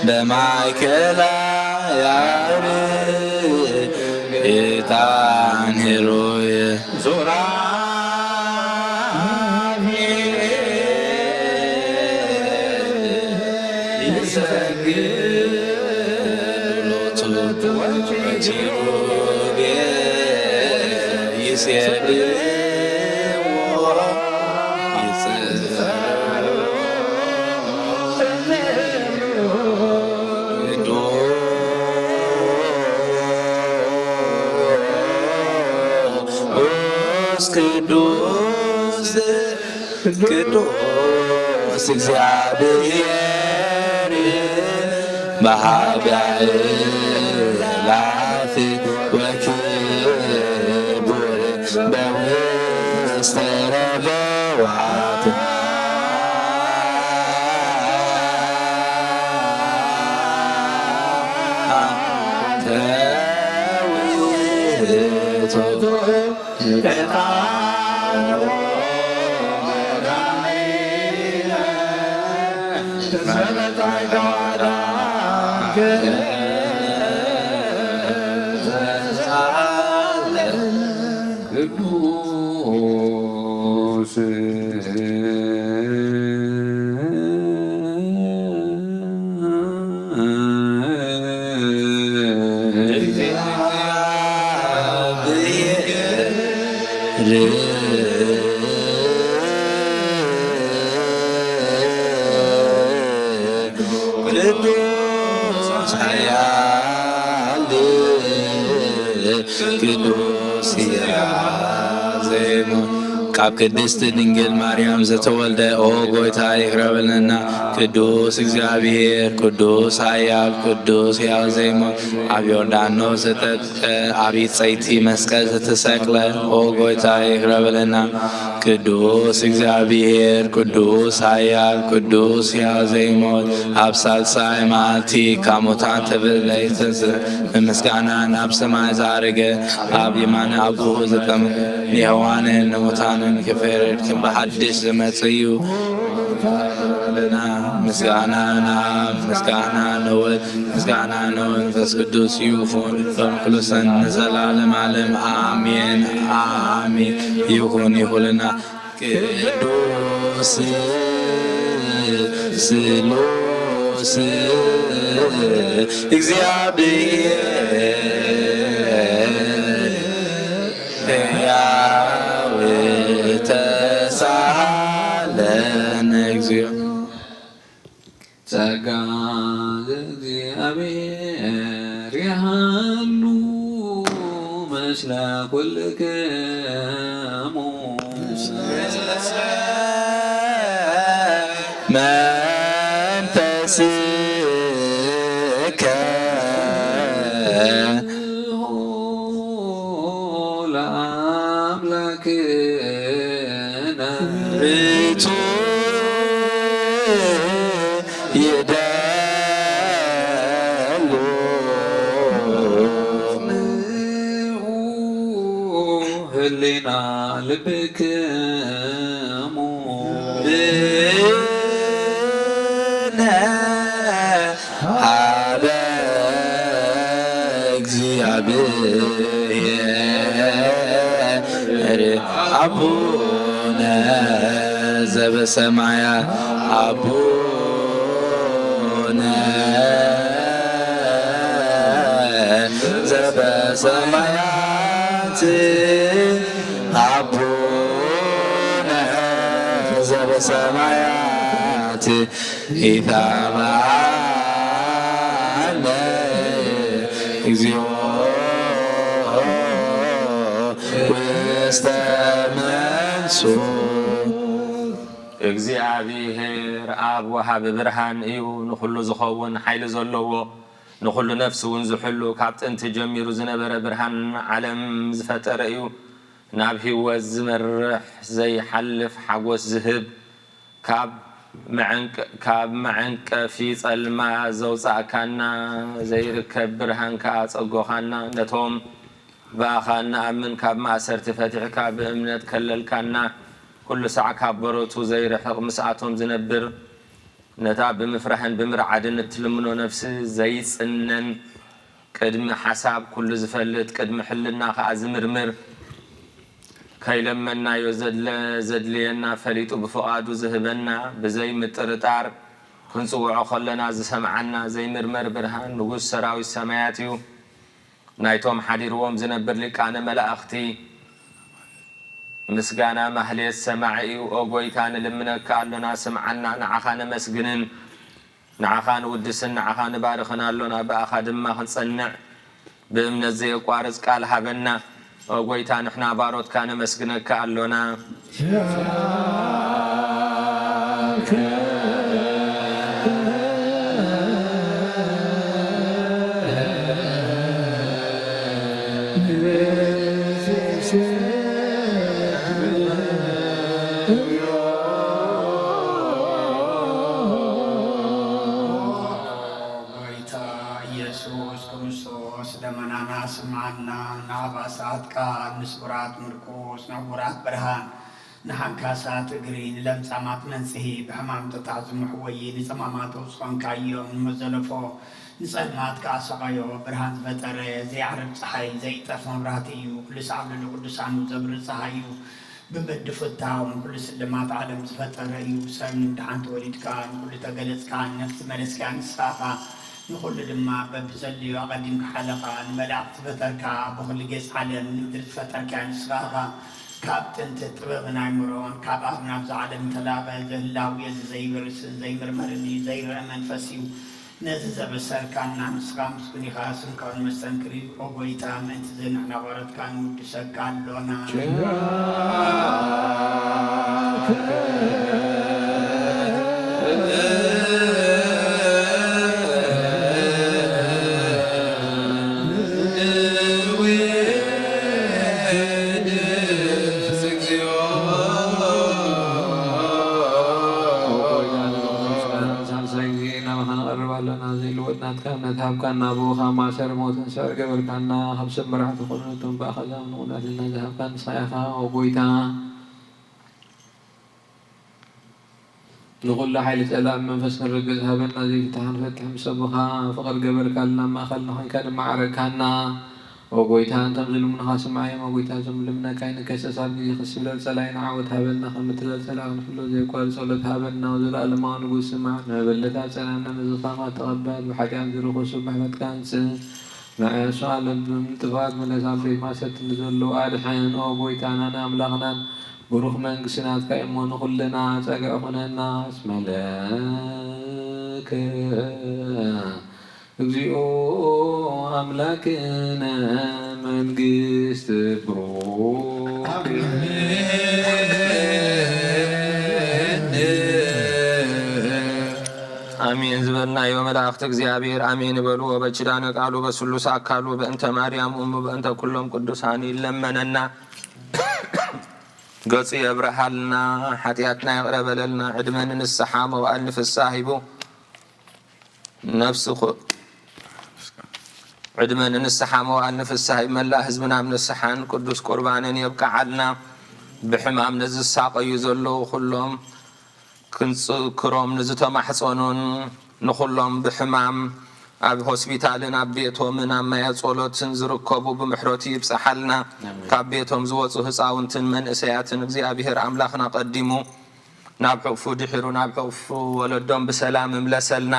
በማእከላ ያዕርግ ዕጣን ሄሮየ ሱራፌል ይሰግድ ሎቱ ወኪሩቤል ይሴብሕዎ ይጽ ቅዱስ ቅዱስ ቅዱስ እግዚአብሔር በሃብያዕ ላፍ ወክቡር በውስተ ረበዋት ተውህቱ ቅዱስ ቅዱስ ኃያል ቅዱስ ሕያው ዘይሞት ካብ ቅድስት ድንግል ማርያም ዝተወልደ ኦ ጎይታ ይቅረብልና። ቅዱስ እግዚኣብሔር ቅዱስ ኃያል ቅዱስ ሕያው ዘይሞት ኣብ ዮርዳኖስ ዝተጠምቀ ኣብ ይጸይቲ መስቀል ዝተሰቅለ ኦ ጎይታ ይቅረብልና። ቅዱስ እግዚኣብሔር ቅዱስ ኃያል ቅዱስ ሕያው ዘይሞት ኣብ ሳልሳይ መዓልቲ ካብ ሙታን ተብለይተስ ብምስጋና ናብ ሰማይ ዝዓረገ ኣብ የማነ ኣቦኡ ዝጠመ ንሕያዋንን ንሙታንን ክፈርድ ከም ብሓድሽ ዝመጽእ እዩ። ምስጋና ንኣብ ምስጋና ንወልድ ምስጋና ንመንፈስ ቅዱስ ይኹን ሎምክሉሰን ንዘላለም ዓለም ኣሜን ኣሜን። ይኹን ይኹንና ቅዱስ ስሉስ እግዚኣብሔር ሕያው ተሳለን እግዚኦ። ጸጋ ዘእግዚኣብሔር ይሃሉ ምስለ ኩልክሙ። መንፈስከ ለአምላክነ ርቱ ይደሉ ህሊና ልብክሙ ብነ ሀበ እግዚኣብሔር አቡነ ዘበሰማያት አቡነ ዘበሰማያት አቡነ ዘበሰማያት ኢታብአነ እግዚኦ ውስተ መንሱ። እግዚኣብሔር ኣብ ወሃቢ ብርሃን እዩ፣ ንኹሉ ዝኸውን ሓይሊ ዘለዎ፣ ንኹሉ ነፍሲ እውን ዝሕሉ፣ ካብ ጥንቲ ጀሚሩ ዝነበረ፣ ብርሃን ዓለም ዝፈጠረ እዩ። ናብ ህይወት ዝመርሕ ዘይሓልፍ ሓጎስ ዝህብ፣ ካብ መዐንቀ-፣ ካብ መዐንቀፊ ጸልማት ዘውጻእካና፣ ዘይርከብ ብርሃን ከኣ ጸጎኻና። ነቶም ብኣኻ እንኣምን ካብ ማእሰርቲ ፈቲሕካ ብእምነት ከለልካና፣ ኩሉ ሳዕ ካብ በረቱ ዘይርሕቕ ምስኣቶም ዝነብር፣ ነታ ብምፍራህን ብምርዓድን እትልምኖ ነፍሲ ዘይጽነን፣ ቅድሚ ሓሳብ ኩሉ ዝፈልጥ፣ ቅድሚ ሕልና ከኣ ዝምርምር፣ ከይለመናዮ ዘድለ-፣ ዘድልየና ፈሊጡ ብፍቓዱ ዝህበና፣ ብዘይ ምጥርጣር ክንጽውዖ ከለና ዝሰምዓና ዘይምርመር ብርሃን፣ ንጉስ ሰራዊት ሰማያት እዩ። ናይቶም ሓዲርዎም ዝነብር ሊቃነ መላእኽቲ ምስጋና ማህሌት ሰማዒ እዩ። ኦ ጎይታ፣ ንልምነካ ኣሎና፣ ስምዓና፣ ንዓኻ ነመስግንን ንዓኻ ንውድስን ንዓኻ ንባርኽን ኣሎና፣ ብኣኻ ድማ ክንጸንዕ ብእምነት ዘየቋርጽ ቃል ሃበና። ኦ ጎይታ፣ ንሕና ባሮትካ ነመስግነካ ኣሎና። ክርስቶስ ለመናና ስምዓና፣ ንኣባሳት ቃል፣ ንስቡራት ምርኩስ፣ ንዕውራት ብርሃን፣ ንሓንካሳት እግሪ፣ ንለምጻማት መንጽሂ፣ ብሕማም ተታሕዙ መሕወዪ፣ ንጸማማት ኣውጽኦንካዮም፣ ንመዘለፎ ንጸልማት ከኣ ሰቐዮ። ብርሃን ዝፈጠረ ዘይዓርብ ጸሓይ፣ ዘይጠፍ መብራህቲ እዩ። ኩሉ ሰዓብ ልዕሊ ቅዱሳኑ ዘብርህ ጸሃይ እዩ። ብመዲ ፍታው ንኹሉ ስልማት ዓለም ዝፈጠረ እዩ። ሰብ ንድሓን ተወሊድካ፣ ንኹሉ ተገለጽካ፣ ንነፍሲ መለስካ ንስኻ ኢኻ። ንኹሉ ድማ በብዘድልዮ ኣቐዲምካ ሓለኻ። ንመላእኽቲ ዝፈጠርካ፣ ብኹሉ ጌጽ ዓለም ንምድሪ ዝፈጠርካያ ንስኻ ኢኻ። ካብ ጥንቲ ጥበብን ኣእምሮን፣ ካብ ኣብ ናብዛ ዓለም እንተላቐ፣ ዘህላው የዚ ዘይበርስን ዘይምርመርን እዩ፣ ዘይረአ መንፈስ እዩ። ነዚ ዘበሰርካና ንስኻ ምስጉን ኢኻ፣ ስምካ እውን መስተንክር እዩ። ኦ ጎይታ፣ ምእንቲ እዚ ንሕና ባሮትካ ንውድሰካ ኣሎና። ሳልሳይ ግዜ ናባኻ ንቐርብ ኣለና። ዘይልወጥ ናትካ እምነት ሃብካና። ብኡኻ ማእሰር ሞትን ስዕር ገበርካና። ካብ ሰብ መራሕቲ ኮነ እቶም ብኣኻ ዝኣምኑ ቁኑዓት ኢልና ዝሃብካ ንስኻ ኢኻ። ኦ ጎይታ፣ ንኹሉ ሓይሊ ጸላእን መንፈስ ክንርግጽ ሃበና። ዘይፍታሕ ክንፈትሕ ምስ ኣቦኻ ፍቕሪ ገበርካልና። ኣብ ማእኸልና ኾንካ ድማ ዓረግካና። ኦ ጎይታ፣ እንቶም ዝልምኑኻ ስምዓዮም። ኦ ጎይታ፣ እዞም ልምነካ ኣይንከሰስ። ኣብ ግዜ ክስብለል ጸላኢና ዓወት ሃበልና። ከም እትለል ጸላኢ ክንፍሎ ዘየቋርጽ ጸሎት ሃበና። ዘላለማዊ ንጉስ ስማዕ። ንመበለታት ጸናና። ነዚ ኻማ ተቐበል። ብሓጢኣት ዝርኹሱ ብሕመትካ ኣንጽህ። ንዕሱ ኣለብም ጥፋት ምለስ። ኣብ ቤት ማእሰርቲ ንዘለዉ ኣድሕን። ኦ ጎይታናን ኣምላኽናን፣ ብሩኽ መንግስቲ ናትካ እዩ እሞ፣ ንኹልና ጸግዒ ኩነና። እስመ ለከ እግዚኦ ኣምላክነ መንግስት ብሩክ። ኣሜን ዝበልናዮ መላእኽቲ እግዚኣብሔር ኣሜን ይበሉ። ወበኪዳነ ቃሉ በስሉስ ኣካሉ በእንተ ማርያም እሙ በእንተ ኩሎም ቅዱሳን ይለመነና። ገጹ የብርሃልና፣ ሓጢኣትና ይቕረ በለልና። ዕድመ ንንስሓ መዋእል ንፍስሓ ሂቡ ነፍሲ ኩ-፣ ዕድመ ንንስሓ መዋእል ንፍስሓ ሂቡ መላእ ህዝብና ኣብ ንስሓን ቅዱስ ቁርባንን የብቅዓልና። ብሕማም ነዝሳቐዩ ዘለዉ ኩሎም ክንጽክሮም ንዝተማሕጸኑን ንኹሎም ብሕማም ኣብ ሆስፒታልን ኣብ ቤቶምን ኣብ ማያ ጸሎትን ዝርከቡ ብምሕረቱ ይብጽሓልና። ኣሜን። ካብ ቤቶም ዝወጹ ህጻውንትን መንእሰያትን እግዚኣብሔር ኣምላኽና ቀዲሙ ናብ ሕቑፉ ድሒሩ ናብ ሕቑፉ ወለዶም ብሰላም እምለሰልና።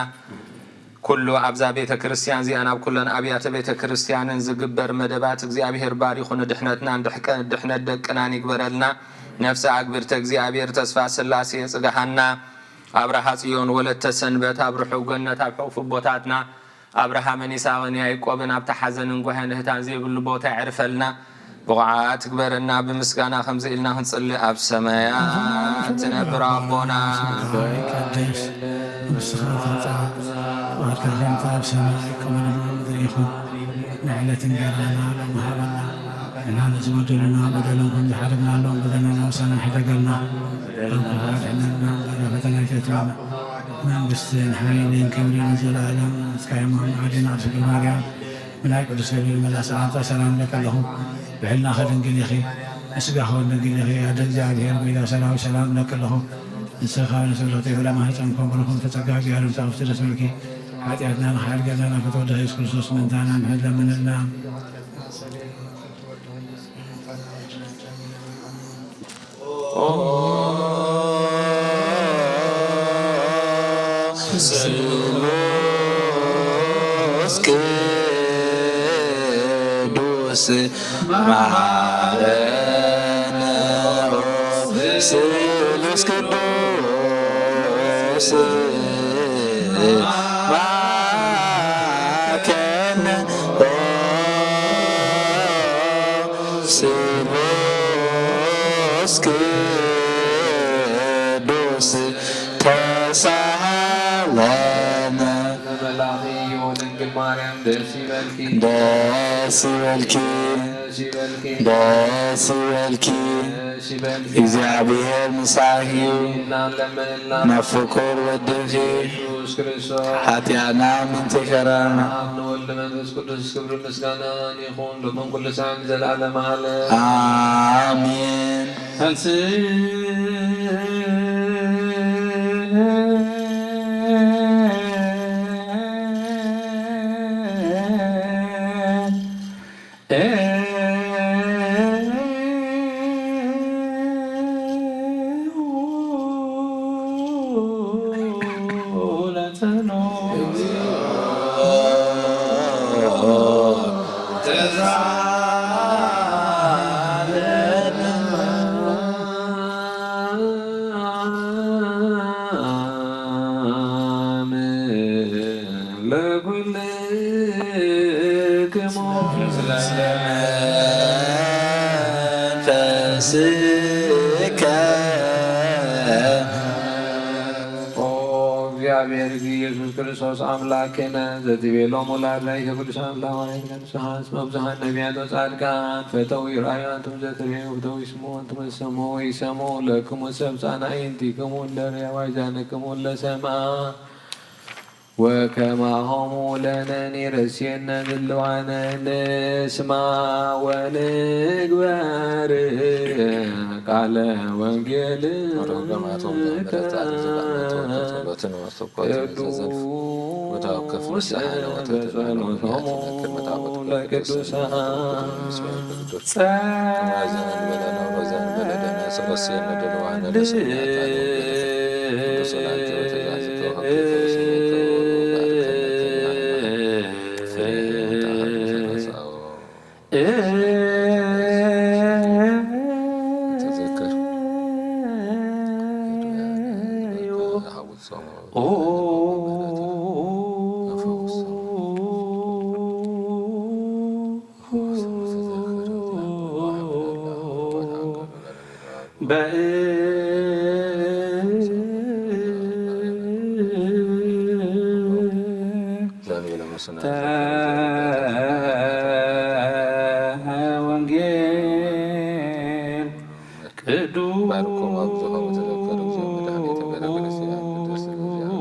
ኩሉ ኣብዛ ቤተ ክርስቲያን እዚኣ፣ ናብ ኩለን ኣብያተ ቤተ ክርስቲያንን ዝግበር መደባት እግዚኣብሔር ባሪኹ ንድሕነትናን ድሕቀ-፣ ድሕነት ደቅናን ይግበረልና። ነፍሲ ኣግብርተ እግዚኣብሔር ተስፋ ስላሴ የጽግሃና። ኣብርሃ ጽዮን ወለተ ሰንበት ኣብ ርሑቕ ገነት ኣብ ሕቑፉ ኣቦታትና ኣብርሃምን ይስሐቅን ያዕቆብን ኣብቲ ሓዘንን ጓህን እህታን ዘይብሉ ቦታ የዕርፈልና። ብቑዓት ትግበረና፣ ብምስጋና ከምዚ ኢልና ክንጽሊ። ኣብ ሰማያት ትነብር ኣቦና። ይቀደስ፣ መንግስትኻ ትምጻእ፣ ፍቓድካ ከምቲ ኣብ ሰማይ ከምኡ ድማ ኣብ ምድሪ ይኹን። ንዕለት እንጀራና ሎሚ ሃበና፣ ንሕና ነዚ በደሉና በደሎም ከም ዝሓደግናሎም በደልና ንስኻና ሕደገልና፣ ካብ ክፉእ ኣድሕነና፣ እምበር ናብ ፈተና ኣይተእትወና። መንግስትን ሓይልን ክብርን ንዘለኣለም ናትካ እዮም። ኣዴና ቅድስት ድንግል ማርያም፣ ብናይ ቅዱስ ገብርኤል መልኣኽ ሰላምታ ሰላም እብለኪ ኣለኹ። ብሕልናኺ ድንግል ኢኺ፣ ብስጋኺ እውን ድንግል ኢኺ። ኣደ እግዚኣብሔር፣ ጎይታ ሰራዊት፣ ሰላም እብለኪ ኣለኹ። ንስኺ ካብ ኣንስቲ ብርኽቲ ኢኺ፣ ፍረ ማህፀንኪ እውን ብሩኽ እዩ። ፍሬ ጸጋ እግዚኣብሔር ምሳኺ፣ ደስ ይበልኪ። ሓጢኣትና ንኽሓድገልና ናብ ፍትወ ወልድኺ ኢየሱስ ክርስቶስ ምእንታና ምሕረት ለምንልና። ስሉስ ቅዱስ መሐረነ። ስሉስ ቅዱስ መሐረነ። ስሉስ ቅዱስ ተሳሃለነ። መልኣኺ ወድንግል ማርያም ደስ ደስ ይበልኪ፣ ደስ ይበልኪ፣ ደስ ይበልኪ። ደስ ይበልኪ። እግዚኣብሔር ምሳኺ እዩ። ናብ ፍቁር ወድኺ ኢየሱስ ክርስቶስ ሓጢኣና ምንትከራ። ኣብ ንወልድ መንፈስ ቅዱስ ክብሪ ምስጋናን ይኹን፣ ሎምን ኩሉ ሳዕ ንዘለዓለመ ዓለም። ኣሜን። ለኩልክሙ። ኦ እግዚኣብሔር እግዚእ ኢየሱስ ክርስቶስ ኣምላክነ፣ ዘትቤሎም ወላድና ኢተ ቅዱሳን ላዋሪት ቅዱሳን እስመ ብዙኃን ነቢያት ወጻድቃን ፈተው ይርአዩ፣ ኣንቱም ዘትሬው ፍተው ይስሙ፣ ኣንቱም ዘሰሙ ይሰሙ። ለክሙ ሰብ ጻናኢንቲክሙ ለርያ ዋይዛንክሙ ለሰማ። ወከማሆሙ ለነኒ ረስየነ ድልዋነ ንስማ ወንግበር ቃለ ወንጌል። ወረብ ለማቶም ዘንበለ ጻድቅ ዘጋመተ ወተሎትን ወሰኮትን ዘዘልፍ ወታው ከፍ ንስሓነ ወተትናነ ወንጌል ትነክር መጣበቅ ቅዱሳን። ወንጌል ቅዱስ ባርኮም አብዝሖም ተዘከሩ እግዚኦ መድኃኒተ ቤተ ክርስቲያን ቅድስት እግዚኦ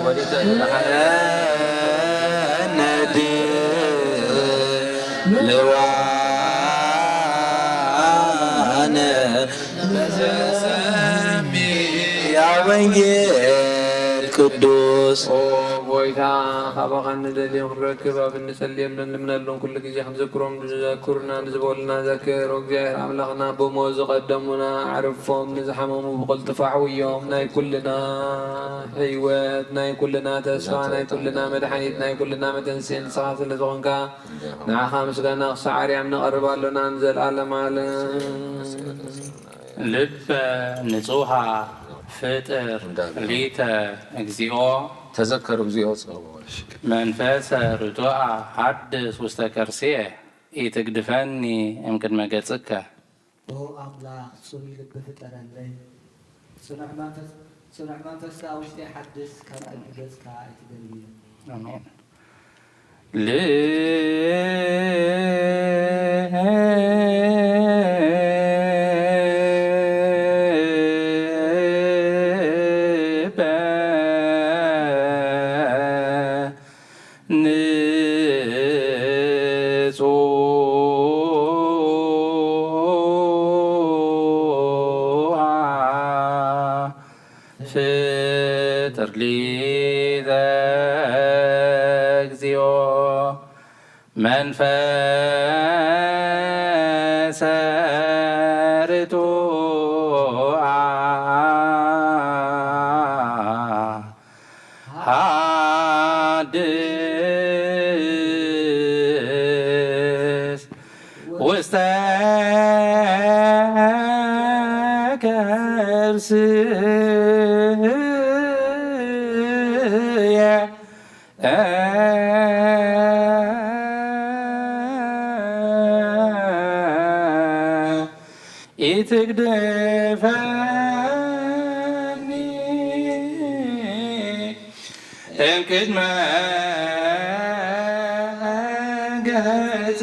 ወዲተ ለዋነ ያ ወንጌል ቅዱስ። ኦ ጎይታ፣ ካባኻ እንደልዮም ክንረክብ ኣብ እንጸልየሎም እንልምነሎም ኩሉ ግዜ ክንዘክሮም ንዘክሩና ንዝበሉና ዘክር። ኦ እግዚኣብሔር ኣምላኽና፣ ብሞት ዝቐደሙና ኣዕርፎም፣ ንዝሓመሙ ብቕልጡፍ ኣሕውዮም። ናይ ኩልና ሕይወት፣ ናይ ኩልና ተስፋ፣ ናይ ኩልና መድሓኒት፣ ናይ ኩልና መተንስኤ ንስኻ ስለ ዝኾንካ፣ ንዓኻ ምስጋና ክሳዕ ኣርያም ነቐርብ ኣሎና ንዘለኣለም ዓለም። ልበ ንጹሃ ፍጥር ሊተ እግዚኦ። ተዘከር እግዚኦ ጸውዕ። መንፈሰ ርቱዐ ሐድስ ውስተ ከርስየ ኢትግድፈኒ እምቅድመ ገጽከ። ኦ ኣምላኽ ጽሩይ ልቢ ፍጠረለይ፣ ጽኑዕ መንፈስ፣ ጽኑዕ መንፈስካ ኣብ ውሽጠይ ሓድስ፣ ካብ ቅድሚ ገጽካ ኣይትደልየኒ። ኣሜን። ልበ ንጹሃ ፍጥር ሊተ እግዚኦ መንፈሰ ርቱዐ ሐድስ ውስተ ከርስየ ኢትግደፈ እምቅድመ ገጽ